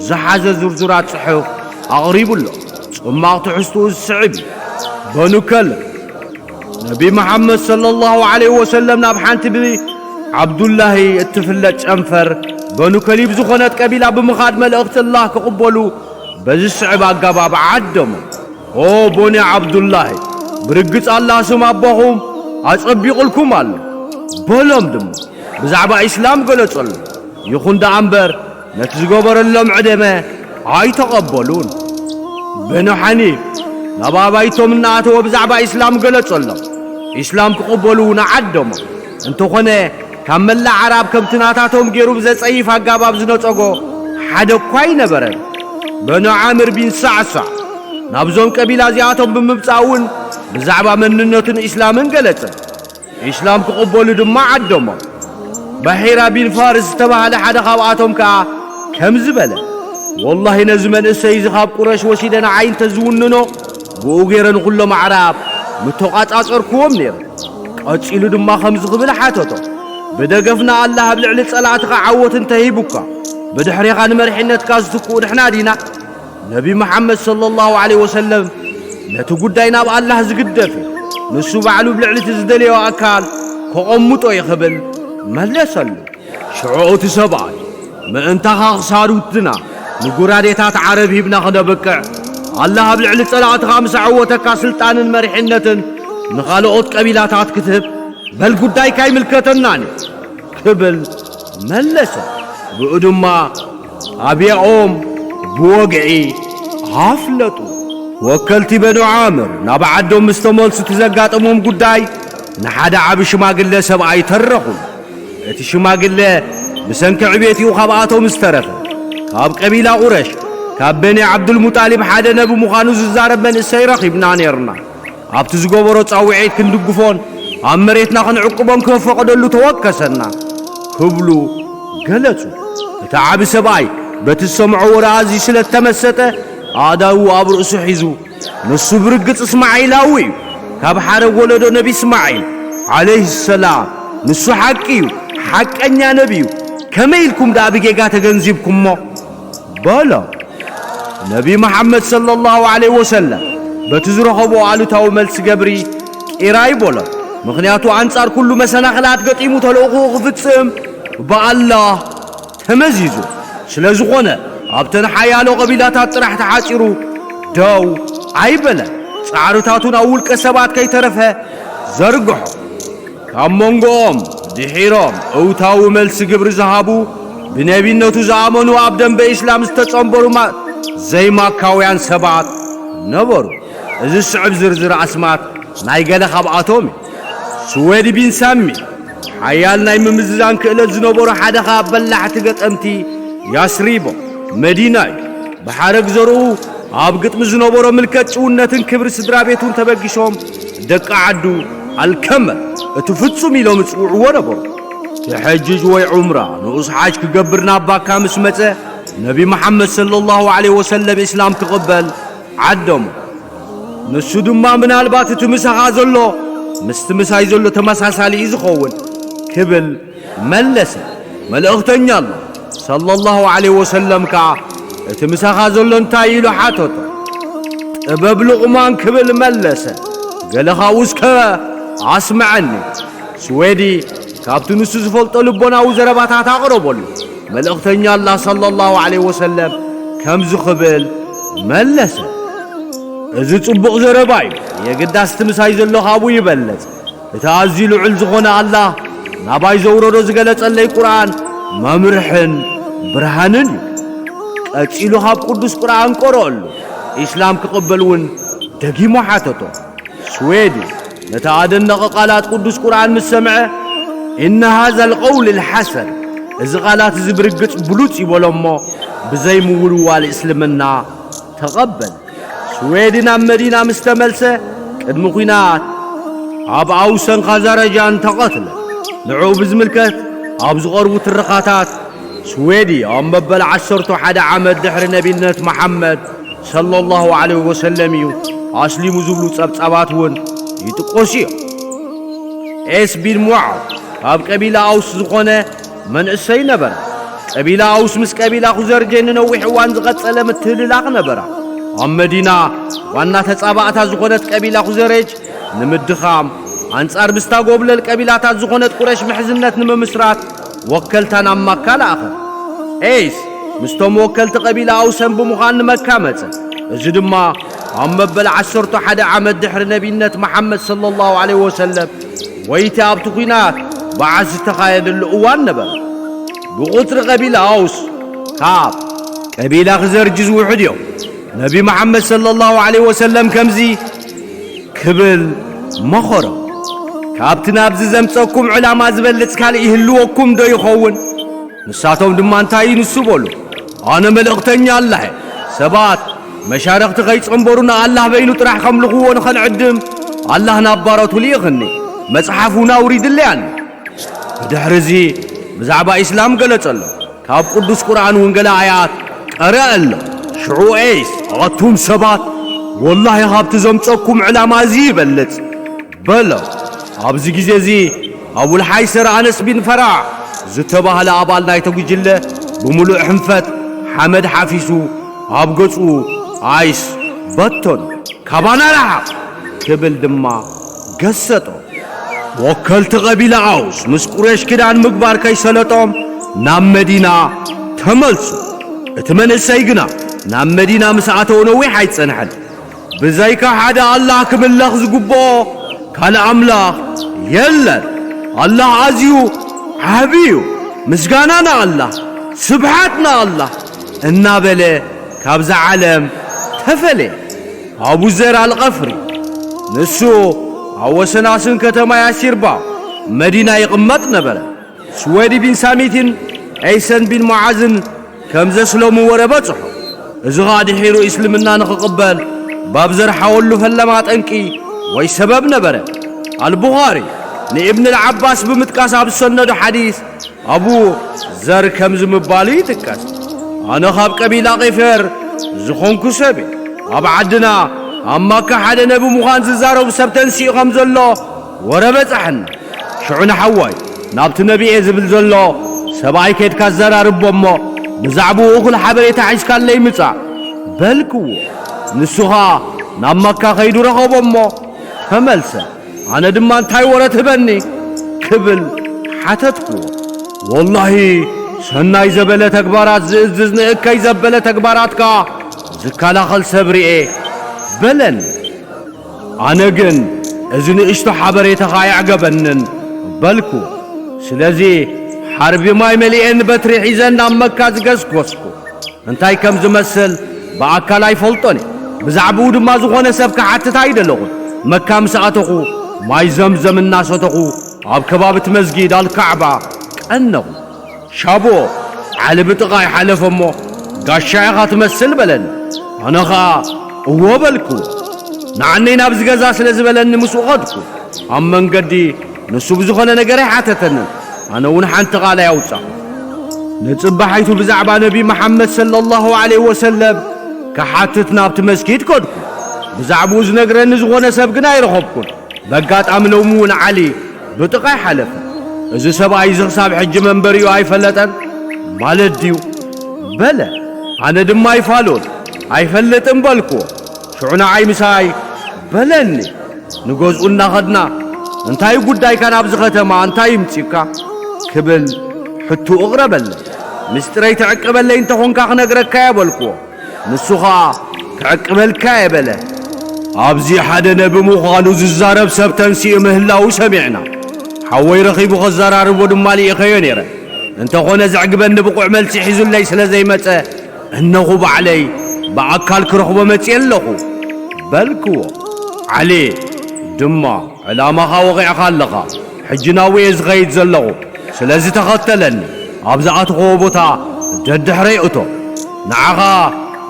ዝሓዘ ዝርዙራት ጽሑፍ ኣቕሪቡ ኣሎ። ጽማቕ ትሕዝትኡ ዝስዕብ እዩ። በኑ ከልብ ነቢ መሓመድ ሰለላሁ ዐለይሂ ወሰለም ናብ ሓንቲ ብዓብዱላሂ እትፍለጥ ጨንፈር በኑ ከሊብ ዝኾነት ቀቢላ ብምኻድ መልእኽቲ ኣላህ ክቕበሉ በዚ ዝስዕብ ኣገባብ ዓደሞም። ኦ ቦኒ ዓብዱላሂ፣ ብርግጽ ኣላህ ስም ኣቦኹም ኣጸቢቑልኩም ኣሎ በሎም ድማ ብዛዕባ ኢስላም ገለጸሉ። ይኹን ደኣ እምበር ነቲ ዝገበረሎም ዕደመ ኣይተቐበሉን። በኑ ሓኒፍ ናብ ኣባይቶም እናኣተወ ብዛዕባ ኢስላም ገለጸሎም። ኢስላም ክቕበሉ እውን ዓደሞም። እንተኾነ ካብ መላእ ኣዕራብ ከምቲ ናታቶም ገይሩ ብዘጸይፍ ኣገባብ ዝነጸጎ ሓደ እኳ ኣይነበረን። በኑ ዓምር ቢን ሳዕሳዕ ናብዞም ቀቢላ እዚኣቶም ብምምጻእ እውን ብዛዕባ መንነቱን ኢስላምን ገለጸ። ኢስላም ክቕበሉ ድማ ዓደሞም። ባሒራ ቢን ፋርስ ዝተባህለ ሓደ ካብኣቶም ከኣ ከምዚ በለ፣ ወላሂ ነዚ መንእሰይ እዚ ካብ ቁረሽ ወሲደ ንዓይ እንተዝውንኖ ብኡ ገይረ ንኹሎም ኣዕራብ ምተቋጻጸርክዎም ነይረ። ቀጺሉ ድማ ከምዚ ክብል ሓተቶ፣ ብደገፍና ኣላህ ኣብ ልዕሊ ጸላእትኻ ዓወት እንተሂቡካ ብድሕሬኻ ንመሪሕነትካ ዝትክኡ ንሕና ዲና? ነቢ መሓመድ ሰለላሁ ዐለይሂ ወሰለም ነቲ ጉዳይ ናብ ኣላህ ዝግደፍ እዩ። ንሱ ባዕሉ ኣብ ልዕሊ እቲ ዝደለዮ ኣካል ከቐምጦ እዩ ክብል መለሰሉ። ሽዑ እቲ ሰብኣይ፣ ምእንታኻ ክሳብ ውድና ንጉራዴታት ዓረብ ሂብና ክነብቅዕ፣ ኣላህ ኣብ ልዕሊ ጸላእትኻ ምስ ኣዕወተካ ስልጣንን መሪሕነትን ንኻልኦት ቀቢላታት ክትህብ፣ በል ጉዳይካ ኣይምልከተናን እዩ ክብል መለሰ። ብኡ ድማ ኣብያኦም ብወግዒ ኣፍለጡ። ወከልቲ በኑ ዓምር ናብ ዓዶም ምስ ተመልሱ እቲ ዘጋጠሞም ጉዳይ ንሓደ ዓቢ ሽማግለ ሰብኣይ ተረኹ። እቲ ሽማግለ ብሰንኪ ዕቤትኡ ካብኣቶም ዝተረፈ፣ ካብ ቀቢላ ቁረሽ፣ ካብ በኒ ዓብዱልሙጣሊብ ሓደ ነቢ ምዃኑ ዝዛረብ መንእሰይ ረኺብና ኔርና። ኣብቲ ዝገበሮ ጻውዒት ክንድግፎን ኣብ መሬትና ክንዕቅቦን ክፈቐደሉ ተወከሰና ክብሉ ገለጹ። እቲ ዓቢ ሰብኣይ በቲ ዝሰምዖ ወረ ኣዝዩ ስለ እተመሰጠ ኣእዳዉ ኣብ ርእሱ ሒዙ፣ ንሱ ብርግጽ እስማዒላዊ እዩ፣ ካብ ሓረግ ወለዶ ነቢ እስማዒል ዓለይሂ ሰላም፣ ንሱ ሓቂ እዩ፣ ሓቀኛ ነቢ እዩ፣ ከመይ ኢልኩም ደኣ ብጌጋ ተገንዚብኩሞ? በሎ። ነቢ መሓመድ ሰለላሁ ዐለይሂ ወሰለም በቲ ዝረኸቦ ኣሉታዊ መልሲ ገብሪ ቂር ኣይበሎን። ምኽንያቱ ኣንጻር ኩሉ መሰናኽላት ገጢሙ ተልእኹኡ ክፍጽም ብኣላህ ተመዚዙ። ስለ ዝኾነ ኣብተን ሓያሎ ቀቢላታት ጥራሕ ተሓጺሩ ደው ኣይበለን። ጻዕርታቱ ናብ ውልቀ ሰባት ከይተረፈ ዘርግሖ። ካብ መንጎኦም ድሒሮም እውታዊ መልሲ ግብሪ ዝሃቡ፣ ብነቢነቱ ዝኣመኑ፣ ኣብ ደንበ ኢስላም ዝተጸንበሩ ማ-፣ ዘይማካውያን ሰባት ነበሩ። እዚ ዝስዕብ ዝርዝር ኣስማት ናይ ገለ ካብኣቶም እዩ። ስዌድ ቢን ሳሚ፣ ሓያል ናይ ምምዝዛን ክእለት ዝነበሮ ሓደ ካብ በላሕቲ ገጠምቲ ያስሪቦ፣ መዲና እዩ። ብሓረግ ዘርኡ ኣብ ግጥሚ ዝነበሮ ምልከት ጭውነትን ክብሪ ስድራ ቤቱን ተበጊሶም ደቂ ዓዱ ኣልከመል እቲ ፍጹም ኢሎም ዝጽውዕዎ ነበሩ። ተሐጅጅ ወይ ዑምራ ንኡስ ሓጅ ክገብር ናብ ባካ ምስ መጸ ነቢ መሓመድ ሰለላሁ ዐለይሂ ወሰለም ኢስላም ክቕበል ዓደሞ። ንሱ ድማ ምናልባት እቲ ምሳኻ ዘሎ ምስቲ ምሳይ ዘሎ ተመሳሳሊ እዩ ዝኸውን ክብል መለሰ። መልእኽተኛ ኣላህ ሰለላሁ ዐለይሂ ወሰለም ከኣ እቲ ምሳኻ ዘሎ እንታይ ኢሉ ሓተቶ። ጥበብ ሉቕማን ክብል መለሰ። ገለ ካብኡ እስከ ኣስምዐኒ። ስዌዲ ካብቲ ንሱ ዝፈልጦ ልቦናዊ ዘረባታት ኣቕረበሉ። መልእኽተኛ ኣላህ ሰለላሁ ዐለይሂ ወሰለም ከምዚ ክብል መለሰ። እዚ ጽቡቕ ዘረባ እዩ። የግዳስ እቲ ምሳይ ዘሎ ካብኡ ይበልጽ። እቲ ኣዝዩ ልዑል ዝኾነ ኣላህ ናባይ ዘውረዶ ዝገለጸለይ ቁርኣን መምርሕን ብርሃንን እዩ። ቀጺሉ ካብ ቅዱስ ቁርኣን ቀረአሉ። ኢስላም ክቕበል እውን ደጊሙ ሓተቶ። ስዌዲ ነቲ ኣደነቐ ቃላት ቅዱስ ቁርኣን ምስ ሰምዐ፣ "ኢነ ሃዘል ቀውል ልሓሰን፣ እዚ ቃላት እዚ ብርግጽ ብሉጽ" ይበሎ እሞ ብዘይምውልዋል እስልምና ተቐበል። ስዌዲ ናብ መዲና ምስ ተመልሰ፣ ቅድሚ ኲናት ኣብ ኣውሰን ኻዛረጃን ተቐትለ። ንዕኡ ብዝምልከት ኣብ ዝቐርቡ ትረኻታት፣ ስዌዲ ኣብ መበል ዓሰርተ ሓደ ዓመት ድሕሪ ነቢነት መሓመድ ሰለላሁ ዐለይሂ ወሰለም እዩ ኣስሊሙ ዝብሉ ጸብጻባት እውን ይጥቀሱ እዮም። ኤስ ቢን ሙዓዝ ካብ ቀቢላ ኣውስ ዝኾነ መንእሰይ ነበረ። ቀቢላ ኣውስ ምስ ቀቢላ ኹዘርጀ ንነዊሕ እዋን ዝቐጸለ ምትህልላኽ ነበራ። ኣብ መዲና ዋና ተጻባእታ ዝኾነት ቀቢላ ኹዘረጅ ንምድኻም፣ ኣንጻር ምስታ ጎብለል ቀቢላታት ዝኾነት ቁረሽ ምሕዝነት ንምምስራት ወከልታ ናብ ማካ ለኣኸ። ኤይስ ምስቶም ወከልቲ ቀቢላ ኣውሰን ብምዃን ንመካ መጸ። እዚ ድማ ኣብ መበል ዓሰርተ ሓደ ዓመት ድሕሪ ነቢነት መሓመድ ሰለላሁ ዐለይሂ ወሰለም ወይቲ ኣብቲ ኲናት በዓስ ዝተኻየደሉ እዋን ነበረ። ብቑጽሪ ቀቢላ ኣውስ ካብ ቀቢላ ኽዘርጅ ዝውሕድ እዮም። ነቢ መሓመድ ሰለላሁ ዐለይሂ ወሰለም ከምዚ ክብል መኸሮም። ካብቲ ናብዚ ዘምጸኩም ዕላማ ዝበልጽ ካልእ ይህልወኩም ዶ ይኸውን? ንሳቶም ድማ እንታይ እዩ ንሱ በሉ፣ ኣነ መልእኽተኛ ኣላህ እየ። ሰባት መሻርኽቲ ከይጸንበሩ ንኣላህ በይኑ ጥራሕ ከምልኽዎ ንኸንዕድም ኣላህ ናብ ባሮቱ ልኢኽኒ፣ መጽሓፍ እውን ኣውሪድለይ ኣሎ። ብድሕሪ እዚ ብዛዕባ ኢስላም ገለጸሎም። ካብ ቅዱስ ቁርኣን እውን ገለ ኣያት ቀረአሎም። ሽዑ ኤይስ፣ ኣቱም ሰባት፣ ወላሂ ካብቲ ዘምጸኩም ዕላማ እዚ ይበልጽ በሎ። ኣብዚ ግዜ እዚ ኣቡል ሓይሰር ኣነስ ቢን ፈራዕ ዝተባህለ ኣባል ናይቲ ጉጅለ ብምሉእ ሕንፈት ሓመድ ሓፊሱ ኣብ ገጹ ኣይስ በተኑ። ካባና ረሓቕ ክብል ድማ ገሰጦ። ወከልቲ ቀቢላ ኣውስ ምስ ቁሬሽ ክዳን ምግባር ከይሰለጦም ናብ መዲና ተመልሱ። እቲ መንእሰይ ግና ናብ መዲና ምስ ኣተወ ነዊሕ ኣይጸንሐን። ብዘይካ ሓደ ኣላህ ክምለኽ ዝግብኦ ካልእ ኣምላኽ የለን። ኣላህ ኣዝዩ ዓቢ እዩ። ምስጋና ንኣላህ፣ ስብሓት ንኣላህ እናበለ ካብዛ ዓለም ተፈለየ። ኣቡ ዘር ኣልቐፍሪ፣ ንሱ ኣብ ወሰናስን ከተማ ያሲርባ መዲና ይቕመጥ ነበረ። ስወይድ ቢን ሳሚትን ዒሰን ቢን ሙዓዝን ከም ዘስለሙ ወረ በጽሖ። እዚ ኸኣ ድሒሩ እስልምና ንኽቕበል ባብ ዘርሓወሉ ፈለማ ጠንቂ ወይ ሰበብ ነበረ። ኣልቡኻሪ ንኢብን ኣልዓባስ ብምጥቃስ ኣብ ዝሰነዶ ሓዲስ ኣቡ ዘር ከምዚ ምባሉ ይጥቀስ። ኣነ ካብ ቀቢላ ቒፈር ዝኾንኩ ሰብ እየ። ኣብ ዓድና ኣብ ማካ ሓደ ነቢ ምዃን ዝዛረቡ ሰብ ተንሲኡ ከም ዘሎ ወረ በጻሕና። ሽዑ ንሓዋይ ናብቲ ነቢ እየ ዝብል ዘሎ ሰብኣይ ከድካ ኣዘራርቦ እሞ ብዛዕባኡ እኹል ሓበሬታ ሒዝካለይ ምጻእ በልክዎ። ንሱ ኸኣ ናብ ማካ ከይዱ ረኸቦ እሞ ተመልሰ። ኣነ ድማ እንታይ ወረ ትህበኒ ክብል ሓተትክዎ። ወላሂ ሰናይ ዘበለ ተግባራት ዝእዝዝ ንእከይ ዘበለ ተግባራትካ ዝከላኸል ሰብ ርኤ በለኒ። ኣነ ግን እዚ ንእሽቶ ሓበሬታኻ ኣየዕገበንን በልኩ። ስለዚ ሓርቢ ማይ መሊኤን በትሪ ሒዘን ናብ መካ ዝገስጎስኩ። እንታይ ከም ዝመስል ብኣካል ኣይፈልጦን እየ። ብዛዕባኡ ድማ ዝኾነ ሰብ ክሓትት ኣይደለኹን። መካ ምስ ኣተኹ ማይ ዘምዘም እናሰተኹ ኣብ ከባቢ እቲ መስጊድ ኣልካዕባ ቀነኹ። ሻቦ ዓሊ ብጥቓይ ሓለፈ እሞ ጋሻ ኢኻ ትመስል በለኒ። ኣነ ኸኣ እወ በልኩ። ንዓነይ ናብዚ ገዛ ስለ ዝበለኒ ምስኡ ኸድኩ። ኣብ መንገዲ ንሱ ብዝኾነ ነገር ኣይሓተተንን። ኣነ እውን ሓንቲ ቃል ኣየውጻኹ። ንጽባሒቱ ብዛዕባ ነቢ መሓመድ ሰለላሁ ዐለይሂ ወሰለም ክሓትት ናብቲ መስጊድ ከድኩ። ብዛዕባኡ ዝነግረኒ ዝኾነ ሰብ ግን ኣይረኸብኩን። በጋጣሚ ሎሚ እውን ዓሊ ብጥቓይ ሓለፈ። እዚ ሰብኣይ እዚ ክሳብ ሕጂ መንበሪኡ ኣይፈለጠን ማለት ድዩ? በለ። ኣነ ድማ ኣይፋሎን ኣይፈልጥን በልኩዎ። ሽዑ ንዓይ ምሳይ በለኒ። ንገዝኡ እናኸድና፣ "እንታይ ጉዳይካ ናብዚ ከተማ? እንታይ ይምጺእካ?" ክብል ሕቶ እቕረበለይ። "ምስጢረይ ትዕቅበለይ እንተኾንካ ክነግረካ እየ" በልክዎ። ንሱ ኸኣ "ክዕቅበልካ እየ" በለ። ኣብዚ ሓደ ነቢ ምዃኑ ዝዛረብ ሰብ ተንሲኡ ምህላዉ ሰሚዕና። ሓወይ ረኺቡ ከዘራርቦ ድማ ልኢኸዮ ነይረ። እንተኾነ ዘዕግበኒ ብቑዕ መልሲ ሒዙለይ ስለ ዘይመጸ፣ "እነኹ ባዕለይ ብኣካል ክረኽቦ መጺኤ ኣለኹ" በልክዎ። ዓሊ ድማ "ዕላማኻ ወቒዕካ ኣለኻ። ሕጂ ናብኡ እየ ዝኸይድ ዘለኹ። ስለዚ ተኸተለኒ። ኣብ ዝኣተኽዎ ቦታ ደድሕረይ እቶ። ንዓኻ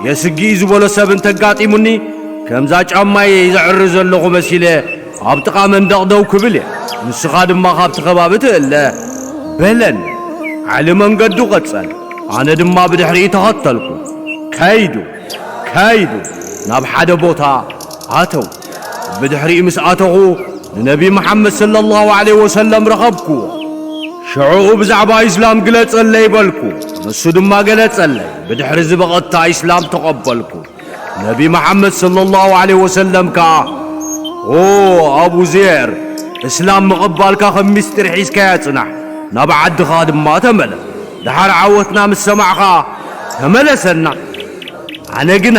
የስግእ እዩ ዝበሎ ሰብ እንተጋጢሙኒ፣ ከምዛ ጫማይ ዘዕሪ ዘለኹ መሲለ ኣብ ጥቓ መንደቕ ደው ክብል እየ። ንስኻ ድማ ካብቲ ከባቢ ትእለ" በለኒ። ዓሊ መንገዱ ቀጸለ። ኣነ ድማ ብድሕሪኡ ተኸተልኩ። ከይዱ፣ ከይዱ፣ ናብ ሓደ ቦታ ኣተው። ብድሕሪኡ ምስ ኣተኹ፣ ንነቢ መሓመድ ሰለላሁ ዐለይሂ ወሰለም ረኸብኩዎ። ሽዑኡ ብዛዕባ ኢስላም ግለጸለይ በልኩ። ንሱ ድማ ገለጸለይ። ብድሕሪ እዚ ብቐጥታ ኢስላም ተቐበልኩ። ነቢ መሓመድ ሰለላሁ ዐለይሂ ወሰለም ከኣ፣ "ኦ ኣቡ ዜር፣ እስላም ምቕባልካ ከም ምስጢር ሒዝካያ ጽናሕ፣ ናብ ዓድኻ ድማ ተመለስ። ደሓር ዓወትና ምስ ሰማዕኻ ተመለሰና። ኣነ ግና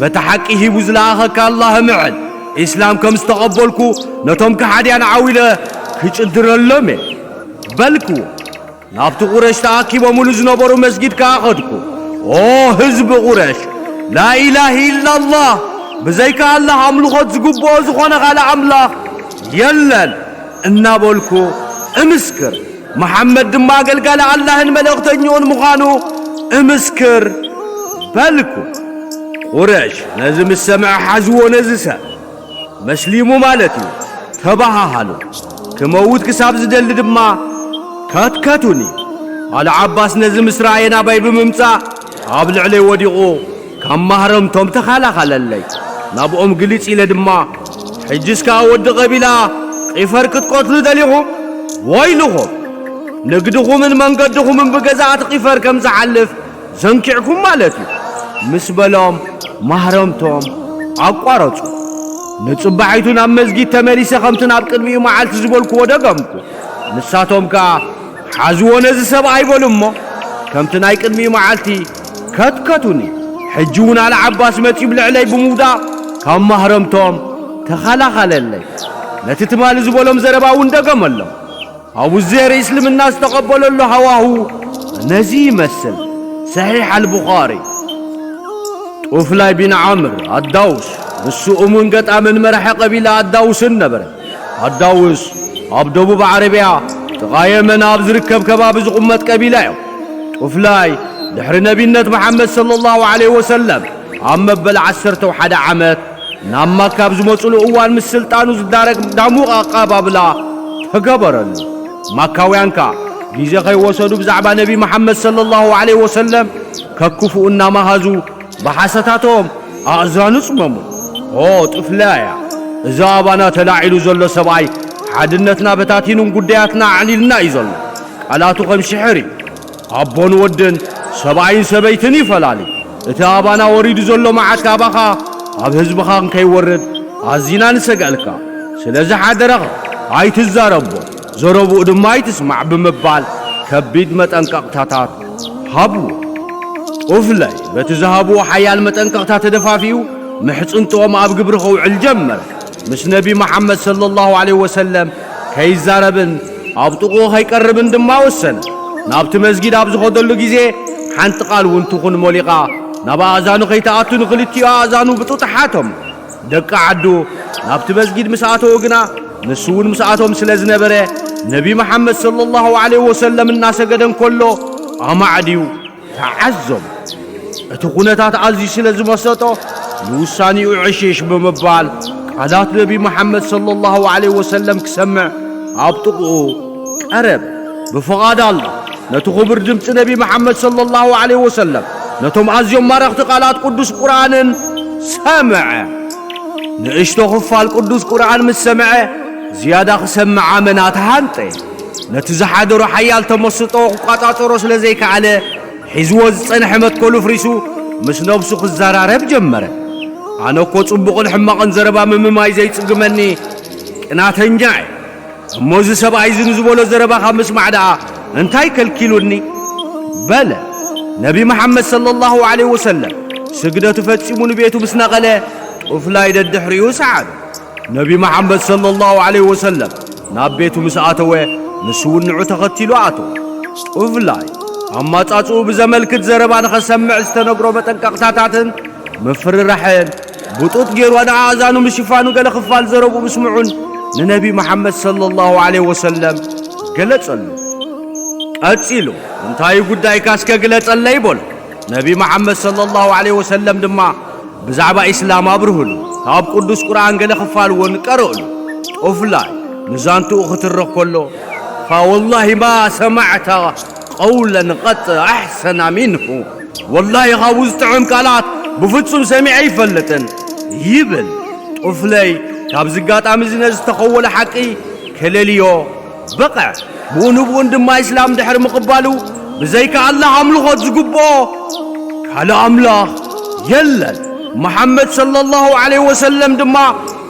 በቲ ሓቂ ሂቡ ዝለኣኸካ ኣላህ እምዕል፣ ኢስላም ከም ዝተቐበልኩ ነቶም ከሓድያን ዓው ኢለ ክጭድረሎም እየ" በልክዎ። ናብቲ ቁረሽ ተኣኪቦምሉ ዝነበሩ መስጊድ ከኣ ኸድኩ። "ኦ ህዝቢ ቁረሽ፣ ላኢላህ ኢላላህ፣ ብዘይካ ኣላህ ኣምልኾት ዝግብኦ ዝኾነ ካልእ ኣምላኽ የለን" እናበልኩ እምስክር። መሓመድ ድማ ኣገልጋሊ ኣላህን መልእኽተኛኡን ምዃኑ እምስክር በልኩ። ቁረሽ ነዚ ምስ ሰምዐ ሓዝዎ ነዚ ሰብ። "መስሊሙ ማለት እዩ" ተባሃሃሉ። ክመውት ክሳብ ዝደሊ ድማ "ከትከቱኒ!" ኣልዓባስ ነዚ ምስ ረኣየ ናባይ ብምምጻእ ኣብ ልዕለይ ወዲቑ ካብ ማህረምቶም ተኸላኸለለይ። ናብኦም ግልጽ ኢለ ድማ "ሕጅስ ከኣ ወዲ ቀቢላ ቒፈር ክትቀትሉ ደሊኹም? ወይልኹም!" ንግድኹምን መንገድኹምን ብገዛእቲ ቂፈር ከም ዝሓልፍ ዘንኪዕኩም ማለት እዩ፣ ምስ በሎም ማህረምቶም ኣቋረጹ። ንጽባሒቱ ናብ መስጊድ ተመሊሰ ከምቲ ናብ ቅድሚኡ መዓልቲ ዝበልክዎ ደገምኩ። ንሳቶም ከኣ ሓዝዎ ነዚ ሰብኣይ በሉ እሞ፣ ከምቲ ናይ ቅድሚኡ መዓልቲ ከትከቱኒ። ሕጂ እውን ኣል ዓባስ መጺኡ ብልዕለይ ብምውዳቕ ካብ ማህረምቶም ተኸላኸለለይ። ነቲ ትማሊ ዝበሎም ዘረባ እውን ደገመሎም። ኣቡ ዜር እስልምና ዝተቐበለሉ ሃዋሁ ነዚ ይመስል። ሰሒሕ ኣልቡኻሪ። ጡፍላይ ቢን ዓምር ኣዳውስ፣ ንሱ እሙን ገጣምን መራሒ ቀቢላ ኣዳውስን ነበረ። ኣዳውስ ኣብ ደቡብ ዓረብያ ጥቓ የመን ኣብ ዝርከብ ከባቢ ዝቑመጥ ቀቢላ እዮም። ጡፍላይ ድሕሪ ነቢነት መሓመድ ሰለላሁ ዐለይሂ ወሰለም ኣብ መበል ዓሰርተ ሓደ ዓመት ናብ ማካ ኣብ ዝመጽሉ እዋን ምስ ስልጣኑ ዝዳረግ ዳሙቕ ኣቀባብላ ተገበረሉ። ማካውያን ከኣ ግዜ ከይወሰዱ ብዛዕባ ነቢ መሓመድ ሰለላሁ ዐለይሂ ወሰለም ከክፉኡ እናመሃዙ ብሓሰታቶም ኣእዛኑ ጽመሙ። ኦ ጥፍላያ፣ እዚ ኣባና ተላዒሉ ዘሎ ሰብኣይ ሓድነትና በታቲኑን ጉዳያትና ኣዕሊልና እዩ ዘሎ። ቃላቱ ከም ሽሕር እዩ። ኣቦን ወድን ሰብኣይን ሰበይትን ይፈላሊ። እቲ ኣባና ወሪዱ ዘሎ መዓት ካባኻ ኣብ ህዝብኻ እንከይወርድ ኣዚና ንሰግኣልካ። ስለዚ ሓደራኻ ኣይትዛረቦ፣ ዘረብኡ ድማ ኣይትስማዕ ብምባል ከቢድ መጠንቀቕታታት ሃብዎ። ጡፍለይ በቲ ዝሃብዎ ሓያል መጠንቀቕታ ተደፋፊኡ ምሕጽንትኦም ኣብ ግብሪ ከውዕል ጀመረ። ምስ ነቢ መሓመድ ሰለላሁ ዐለይሂ ወሰለም ከይዛረብን ኣብ ጥቕኡ ከይቀርብን ድማ ወሰነ። ናብቲ መስጊድ ኣብ ዝኸደሉ ግዜ ሓንቲ ቃል እውን ትኹን ሞሊቓ ናብ ኣእዛኑ ከይትኣቱ ንኽልቲኡ ኣእዛኑ ብጡጥ ሓቶም። ደቂ ዓዱ ናብቲ መስጊድ ምስ ኣተዉ ግና ንሱ እውን ምስኣቶም ስለ ዝነበረ ነቢ መሓመድ ሰለላሁ ዐለይሂ ወሰለም እናሰገደ እንከሎ ኣማዕድዩ ተዓዘቡ። እቲ ኩነታት ኣዝዩ ስለ ዝመሰጦ ንውሳኔኡ ዕሽሽ ብምባል ቃላት ነቢ መሓመድ ሰለላሁ ዐለይሂ ወሰለም ክሰምዕ ኣብ ጥቕኡ ቀረበ። ብፍቓድ ኣላህ ነቲ ክቡር ድምፂ ነቢ መሓመድ ሰለላሁ ዐለይሂ ወሰለም ነቶም ኣዝዮም ማረኽቲ ቃላት ቅዱስ ቁርኣንን ሰምዐ። ንእሽቶ ክፋል ቅዱስ ቁርኣን ምስ ሰምዐ ዝያዳ ክሰምዕ ኣመና ተሃንጠየ። ነቲ ዝሓደሮ ሓያል ተመስጦ ክቋጻጸሮ ስለ ዘይከኣለ ሒዝዎ ዝጸንሐ መትከሉ ፍሪሱ ምስ ነብሱ ክዘራረብ ጀመረ። ኣነ እኮ ጽቡቕን ሕማቕን ዘረባ ምምማይ ዘይጽግመኒ ቅናተኛ እየ። እሞ እዚ ሰብኣይ እዚ ንዝበሎ ዘረባ ካብ ምስማዕ ደኣ እንታይ ከልኪሉኒ? በለ። ነቢ መሓመድ ሰለላሁ ዐለይሂ ወሰለም ስግደቱ ፈጺሙ ንቤቱ ምስ ነቐለ ጡፍላይ ደድሕሪኡ ሰዓበ። ነቢ መሓመድ ሰለላሁ ዐለይሂ ወሰለም ናብ ቤቱ ምስ ኣተወ ንሱ እውን ንዑ ተኸቲሉ ኣተወ። ጡፍላይ ኣማጻጽኡ ብዘመልክት ዘረባ ንኸሰምዕ ዝተነግሮ መጠንቀቕታታትን ምፍርራሕን ብጡጥ ገይሩ ንኣእዛኑ ምሽፋኑ ገለ ክፋል ዘረብኡ ምስምዑን ንነቢ መሓመድ ሰለላሁ ዐለይሂ ወሰለም ገለጸሉ። ቀጺሉ እንታይ ጉዳይካ እስከ ግለጸለይ በሎ። ነቢ መሓመድ ሰለላሁ ዐለይሂ ወሰለም ድማ ብዛዕባ ኢስላም ኣብርህሉ፣ ካብ ቅዱስ ቁርኣን ገለ ክፋል እውን ቀረእሉ። ጡፍላይ ንዛንትኡ ክትርኽ ከሎ فوالله ما سمعت قولا قط أحسن منه، ወላሂ ካብኡ ዝጥዕም ቃላት ብፍጹም ሰሚዐ ኣይፈልጥን ይብል። ጡፍለይ ካብዚ ኣጋጣሚ እዚ ነዚ ዝተኸወለ ሓቂ ከለልዮ በቐዕ። ብኡ ንብኡን ድማ ኢስላም ድሕሪ ምቕባሉ ብዘይካ ኣላህ ኣምልኾት ዝግብኦ ካልእ ኣምላኽ የለን፣ መሓመድ ሰለላሁ ዐለይሂ ወሰለም ድማ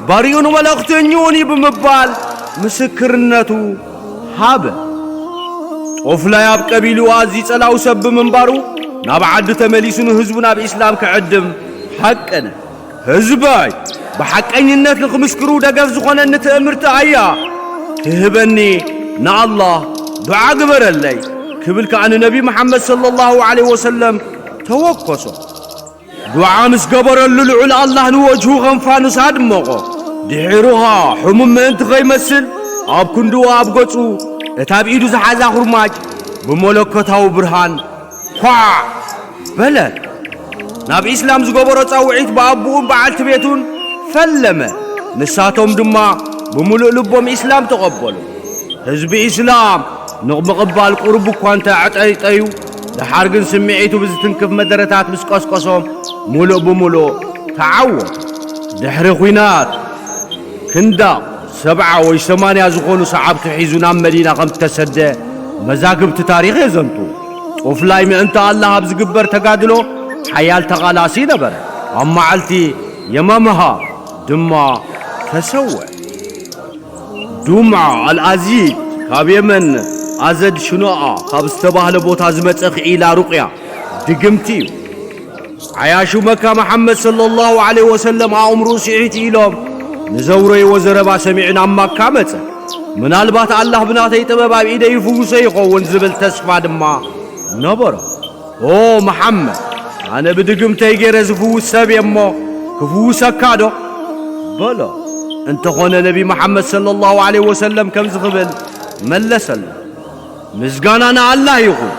ባሪኡን መልእኽተኛኡን እዩ ብምባል ምስክርነቱ ሃበ። ጦፍላይ ኣብ ቀቢልኡ ኣዝዩ ጸላዊ ሰብ ብምንባሩ ናብ ዓዱ ተመሊሱ ንህዝቡ ናብ ኢስላም ክዕድም ሃቀነ። ህዝበይ ብሓቀኝነት ንኽምስክሩ ደገፍ ዝኾነኒ ትእምርቲ ኣያ ትህበኒ ንኣላህ ዱዓ ግበረለይ ክብል ከኣ ንነቢ መሓመድ ሰለላሁ ዐለይሂ ወሰለም ተወከሶ። ዱዓ ምስ ገበረሉ ልዑል ኣላህ ንወጅሁ ከም ፋኑስ ኣድመቖ። ድሒሩ ኸኣ ሕሙም ምእንቲ ኸይመስል ኣብ ክንድኡ ኣብ ገጹ እታ ኣብ ኢዱ ዝሓዛ ኹርማጅ ብመለኮታዊ ብርሃን ኳዕ በለት። ናብ ኢስላም ዝገበሮ ጻውዒት ብኣቦኡን በዓልቲ ቤቱን ፈለመ። ንሳቶም ድማ ብምሉእ ልቦም ኢስላም ተቐበሉ። ህዝቢ ኢስላም ንምቕባል ቁሩብ እኳ እንተ ኣዕጠይጠዩ፣ ደሓር ግን ስምዒቱ ብዝትንክፍ መደረታት ምስ ቀስቀሶም፣ ሙሉእ ብሙሉእ ተዓወቱ። ድሕሪ ኲናት፣ ክንዳቕ ሰብዓ ወይ ሰማንያ ዝኾኑ ሰዓብቱ ሒዙ ናብ መዲና ከም እተሰደ መዛግብቲ ታሪኽ የዘንቱ። ጦፍላይ ምእንቲ ኣላህ ኣብ ዝግበር ተጋድሎ ሓያል ተቓላሲ ነበረ። ኣብ መዓልቲ የማምሃ ድማ ተሰወ። ዱምዓ ኣልኣዚድ ካብ የመን ኣዘድ ሽኖኣ ካብ ዝተባህለ ቦታ ዝመጸ ክኢላ ሩቕያ ድግምቲ እዩ። ዓያሹ መካ መሓመድ ሰለላሁ ዐለይሂ ወሰለም ኣእምርኡ ስሒት ኢሎም ንዘውረይዎ ዘረባ ሰሚዑ ናብ ማካ መጸ። ምናልባት ኣላህ ብናተይ ጥበብ ኣብ ኢደይ ይፍውሶ ይኸውን ዝብል ተስፋ ድማ ነበሮ። ኦ መሓመድ፣ ኣነ ብድግምተይ ገይረ ዝፍውስ ሰብ እየ እሞ ክፍውሰካ ዶ? በሎ። እንተኾነ ነቢ መሓመድ ሰለላሁ ዐለይሂ ወሰለም ከምዚ ክብል መለሰሉ። ምስጋና ንኣላህ ይኹን፣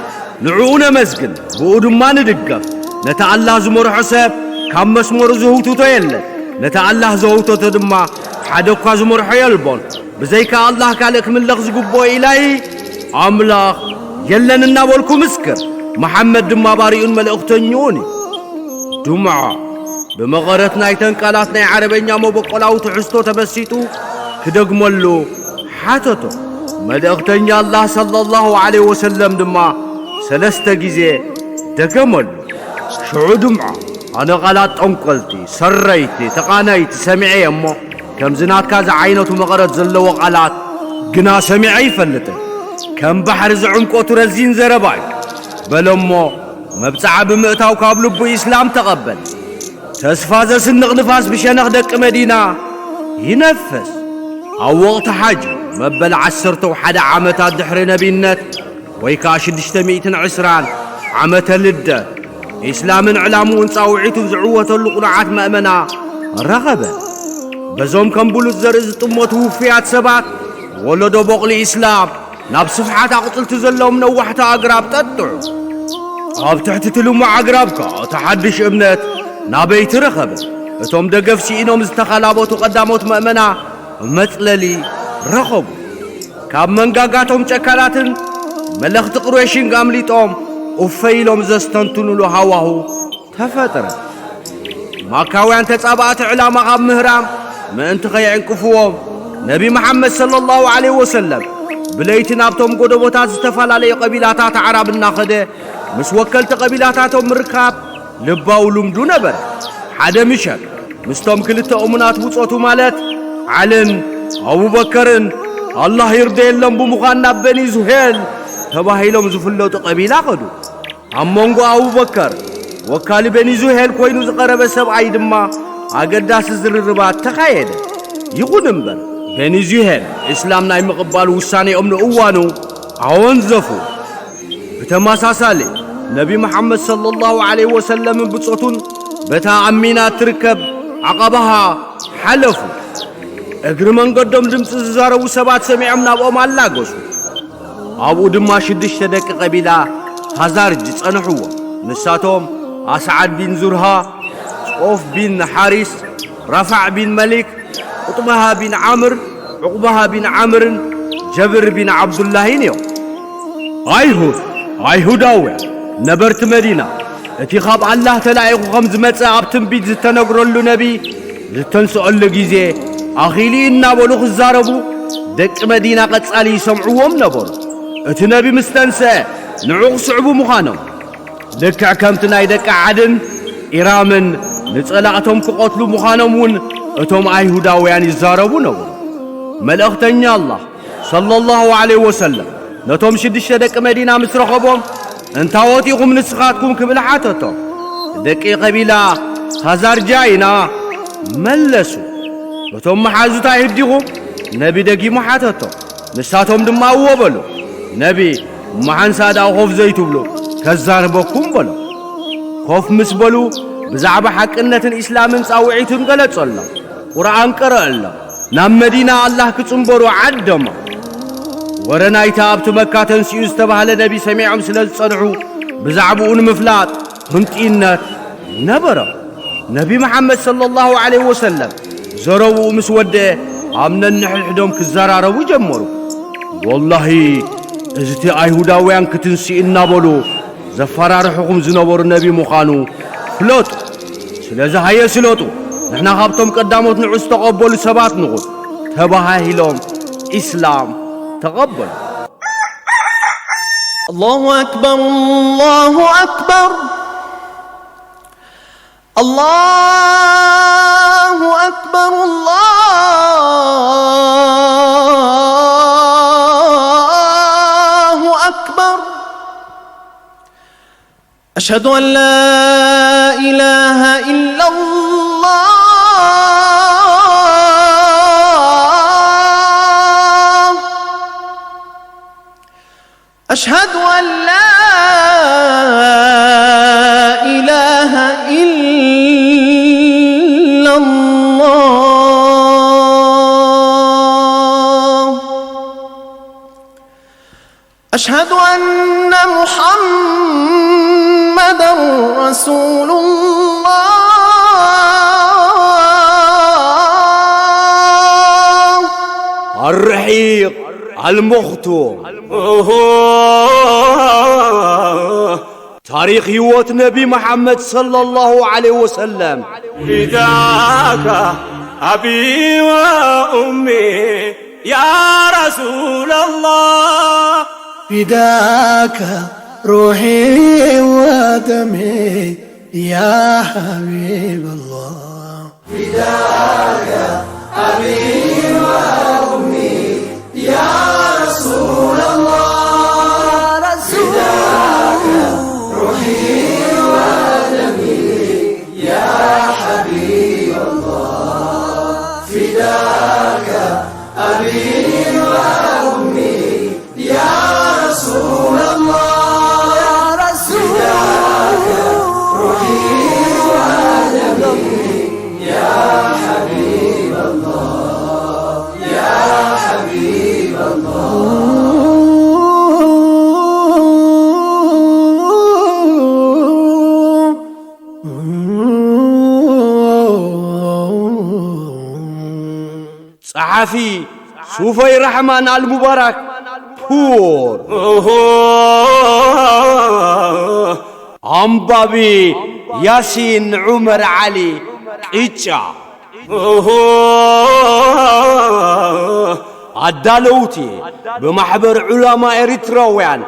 ንዕኡ ነመስግን፣ ብኡ ድማ ንድገፍ። ነቲ ኣላህ ዝመርሖ ሰብ ካብ መስመሩ ዝህውትቶ የለን። ነቲ ኣላህ ዘህውተቶ ድማ ሓደ እኳ ዝመርሖ የልቦን። ብዘይካ ኣላህ ካልእ ክምለኽ ዝግብኦ ኢላሂ ኣምላኽ የለን እናበልኩ ምስክር። መሓመድ ድማ ባሪኡን መልእኽተኛኡን እዩ። ዱምዓ ብመቐረት ናይተን ቃላት ናይ ዓረበኛ መበቆላዊ ትሕዝቶ ተመሲጡ ክደግመሉ ሓተቶ። መልእኽተኛ ኣላህ ሰለላሁ ዐለይሂ ወሰለም ድማ ሰለስተ ግዜ ደገመሉ። ሽዑ ዱምዓ፣ ኣነ ቃላት ጠንቆልቲ፣ ሰረይቲ፣ ተቓነይቲ ሰሚዐ እየ እሞ፣ ከምዚ ናትካ ዝዓይነቱ መቐረት ዘለዎ ቃላት ግና ሰሚዐ ኣይፈልጥን። ከም ባሕሪ ዝዕምቆቱ ረዚን ዘረባ እዩ። በሎ እሞ፣ መብጽዓ ብምእታው ካብ ልቡ ኢስላም ተቐበለ። ተስፋ ዘስንቕ ንፋስ ብሸነኽ ደቂ መዲና ይነፍስ። ኣብ ወቕቲ ሓጅ መበል ዓሰርተው ሓደ ዓመታት ድሕሪ ነቢነት ወይ ከኣ ሽዱሽተ ሚእትን ዕስራን ዓመተ ልደት፣ ኢስላምን ዕላምኡን ጻውዒቱን ዝዕወተሉ ቅኑዓት መእመና ረኸበ። በዞም ከም ብሉጽ ዘርኢ ዝጥመቱ ውፉያት ሰባት፣ ወለዶ ቦቕሊ ኢስላም፣ ናብ ስፍሓት ኣቕጽልቲ ዘለዎም ነዋሕቲ ኣግራብ ጠጥዑ። ኣብ ትሕቲ እቲ ልሙዕ ኣግራብ ከኣ እቲ ሓድሽ እምነት ናበይቲ ረኸበ። እቶም ደገፍ ስኢኖም ዝተኸላበቱ ቀዳሞት መእመና መጽለሊ ረኸቡ። ካብ መንጋጋቶም ጨካናትን መለኽቲ ቁሬሽን ኣምሊጦም እፎይ ኢሎም ዘስተንትኑሉ ሃዋሁ ተፈጥረ። ማካውያን ተጻባእቲ ዕላማ ካብ ምህራም ምእንቲ ከየዕንቅፍዎም፣ ነቢ መሓመድ ሰለላሁ ዐለይሂ ወሰለም ብለይቲ ናብቶም ጎደቦታት ዝተፈላለዩ ቀቢላታት ኣዕራብ እናኸደ ምስ ወከልቲ ቀቢላታቶም ምርካብ ልባዊ ልምዱ ነበረ። ሓደ ምሸት ምስቶም ክልተ እሙናት ብጾቱ ማለት ዓልን ኣቡበከርን ኣላህ ይርደየሎም ብምዃን ናብ በኒ ዙሄል ተባሂሎም ዝፍለጡ ቀቢላ ኸዱ። ኣብ መንጎ ኣቡበከር ወካሊ በኒ ዙሄል ኮይኑ ዝቐረበ ሰብኣይ ድማ ኣገዳሲ ዝርርባት ተኻየደ። ይኹን እምበር፣ በኒ ዙሄል እስላም ናይ ምቕባል ውሳኔኦም ንእዋኑ ኣወንዘፉ። ብተመሳሳሊ፣ ነቢ መሓመድ ሰለላሁ ዐለይሂ ወሰለምን ብጾቱን በታ ኣብ ሚና እትርከብ ዓቐባሃ ሓለፉ። እግሪ መንገዶም ድምጺ ዝዛረቡ ሰባት ሰሚዖም ናብኦም ኣላገሱ። ኣብኡ ድማ ሽዱሽተ ደቂ ቀቢላ ኻዛርጅ ጸንሕዎ። ንሳቶም ኣስዓድ ቢን ዙርሃ፣ ጾፍ ቢን ሓሪስ፣ ራፋዕ ቢን መሊክ፣ ዑጥባሃ ቢን ዓምር፣ ዑቕባሃ ቢን ዓምርን ጀብር ቢን ዓብዱላሂን እዮም። ኣይሁድ፣ ኣይሁዳውያን፣ ነበርቲ መዲና፣ እቲ ካብ ኣላህ ተላኢኹ ከም ዝመጸ ኣብ ትንቢት ዝተነግረሉ ነቢ ዝተንስኦሉ ግዜ ኣኺሉ እናበሉ ክዛረቡ ደቂ መዲና ቀጻሊ ይሰምዕዎም ነበሩ። እቲ ነቢ ምስ ተንስአ ንዑ ክስዕቡ ምዃኖም፣ ልክዕ ከምቲ ናይ ደቂ ዓድን ኢራምን ንጸላእቶም ክቐትሉ ምዃኖም እውን እቶም ኣይሁዳውያን ይዛረቡ ነበሩ። መልእኽተኛ ኣላህ ሰለላሁ ዐለይሂ ወሰለም ነቶም ሽዱሽተ ደቂ መዲና ምስ ረኸቦም፣ "እንታዎት ኢኹም ንስኻትኩም?" ክብል ሓተቶም። "ደቂ ቀቢላ ኻዛርጃ ኢና" መለሱ። እቶም መሓዙት ኣይሁድ ዲኹም? ነቢ ደጊሙ ሓተቶም። ንሳቶም ድማ እወ በሉ። ነቢ፣ "እሞ ሓንሳእ ደኣ ኮፍ ዘይትብሉ? ከዛርበኩም" በሎም። ኮፍ ምስ በሉ፣ ብዛዕባ ሓቅነትን ኢስላምን ጻውዒቱን ገለጸሎም። ቁርኣን ቀረአሎም። ናብ መዲና ኣላህ ክጽንበሩ ዓደሞም። ወረ ናይታ ኣብቲ መካ ተንሲኡ ዝተባህለ ነቢ ሰሚዖም ስለ ዝጸንሑ፣ ብዛዕባኡ ንምፍላጥ ህንጥይነት ነበሮም። ነቢ መሓመድ ሰለላሁ ዐለይሂ ወሰለም ዘረብኡ ምስ ወደአ፣ ኣብ ነንሕድሕዶም ክዘራረቡ ጀመሩ። "ወላሂ፣ እዚ እቲ ኣይሁዳውያን ክትንስኡ እናበሉ ዘፈራርሑኹም ዝነበሩ ነቢ ምዃኑ ፍለጡ። ስለዚ ሃየ ስለጡ፣ ንሕና ካብቶም ቀዳሞት ንዑ ዝተቐበሉ ሰባት ንኹን" ተባሃሂሎም ኢስላም ተቐበሉ። الله أكبر، الله أكبر، الله أكبر، الله أكبر. أشهد أن لا إله إلا الله. أشهد أن لا إله إلا الله. أشهد أن محمدا رسول الله. الرحيق المختوم. ታሪኽ ህይወት ነቢ መሓመድ ሰለላሁ ዐለይሂ ወሰለም። فداك أبي وأمي يا رسول الله. فداك روحي ودمي يا حبيب الله. فداك أبي وأمي يا رسول الله. فداك روحي ودمي يا حبيب الله. فداك أبي وأمي يا رسول الله. يا رسول الله. روحي ودمي يا حبيب الله، يا حبيب الله. ጸሓፊ ሱፈይ ራሕማን ኣልሙባራክ ፑር። ኣንባቢ ያሲን ዑመር ዓሊ ቅጫ። ኣዳለውቲ ብማሕበር ዑላማ ኤሪትራውያን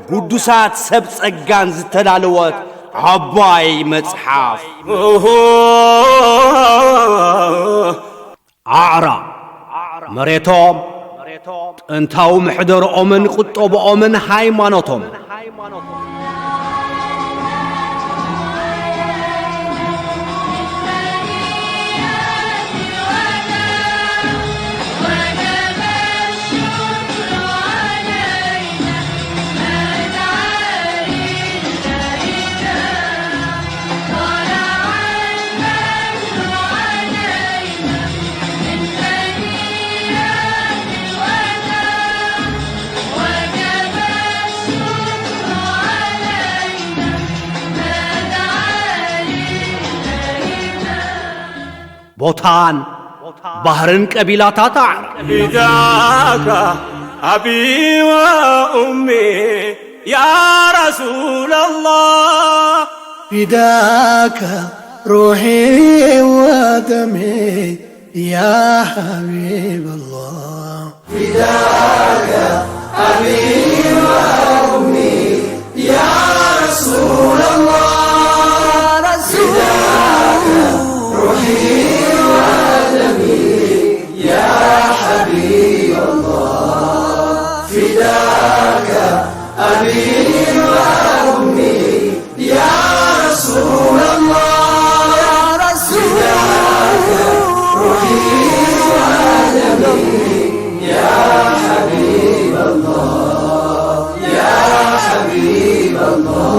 ግዱሳት ሰብ ጸጋን ዝተዳለወት ዓባይ መጽሓፍ። ኣዕራብ፣ መሬቶም፣ ጥንታዊ ምሕደርኦምን ቁጠብኦምን ሃይማኖቶም። ቦታን ባህርን ቀቢላታት ኣዕራብ። فداك أبي وأمي يا رسول الله. فداك روحي ودمي يا حبيب الله. فداك أبي وأمي يا رسول الله. يا رسول الله. روحي ودمي يا حبيب الله. فداك أبي وأمي يا رسول الله. يا رسول الله. روحي ودمي يا حبيب الله، يا حبيب الله.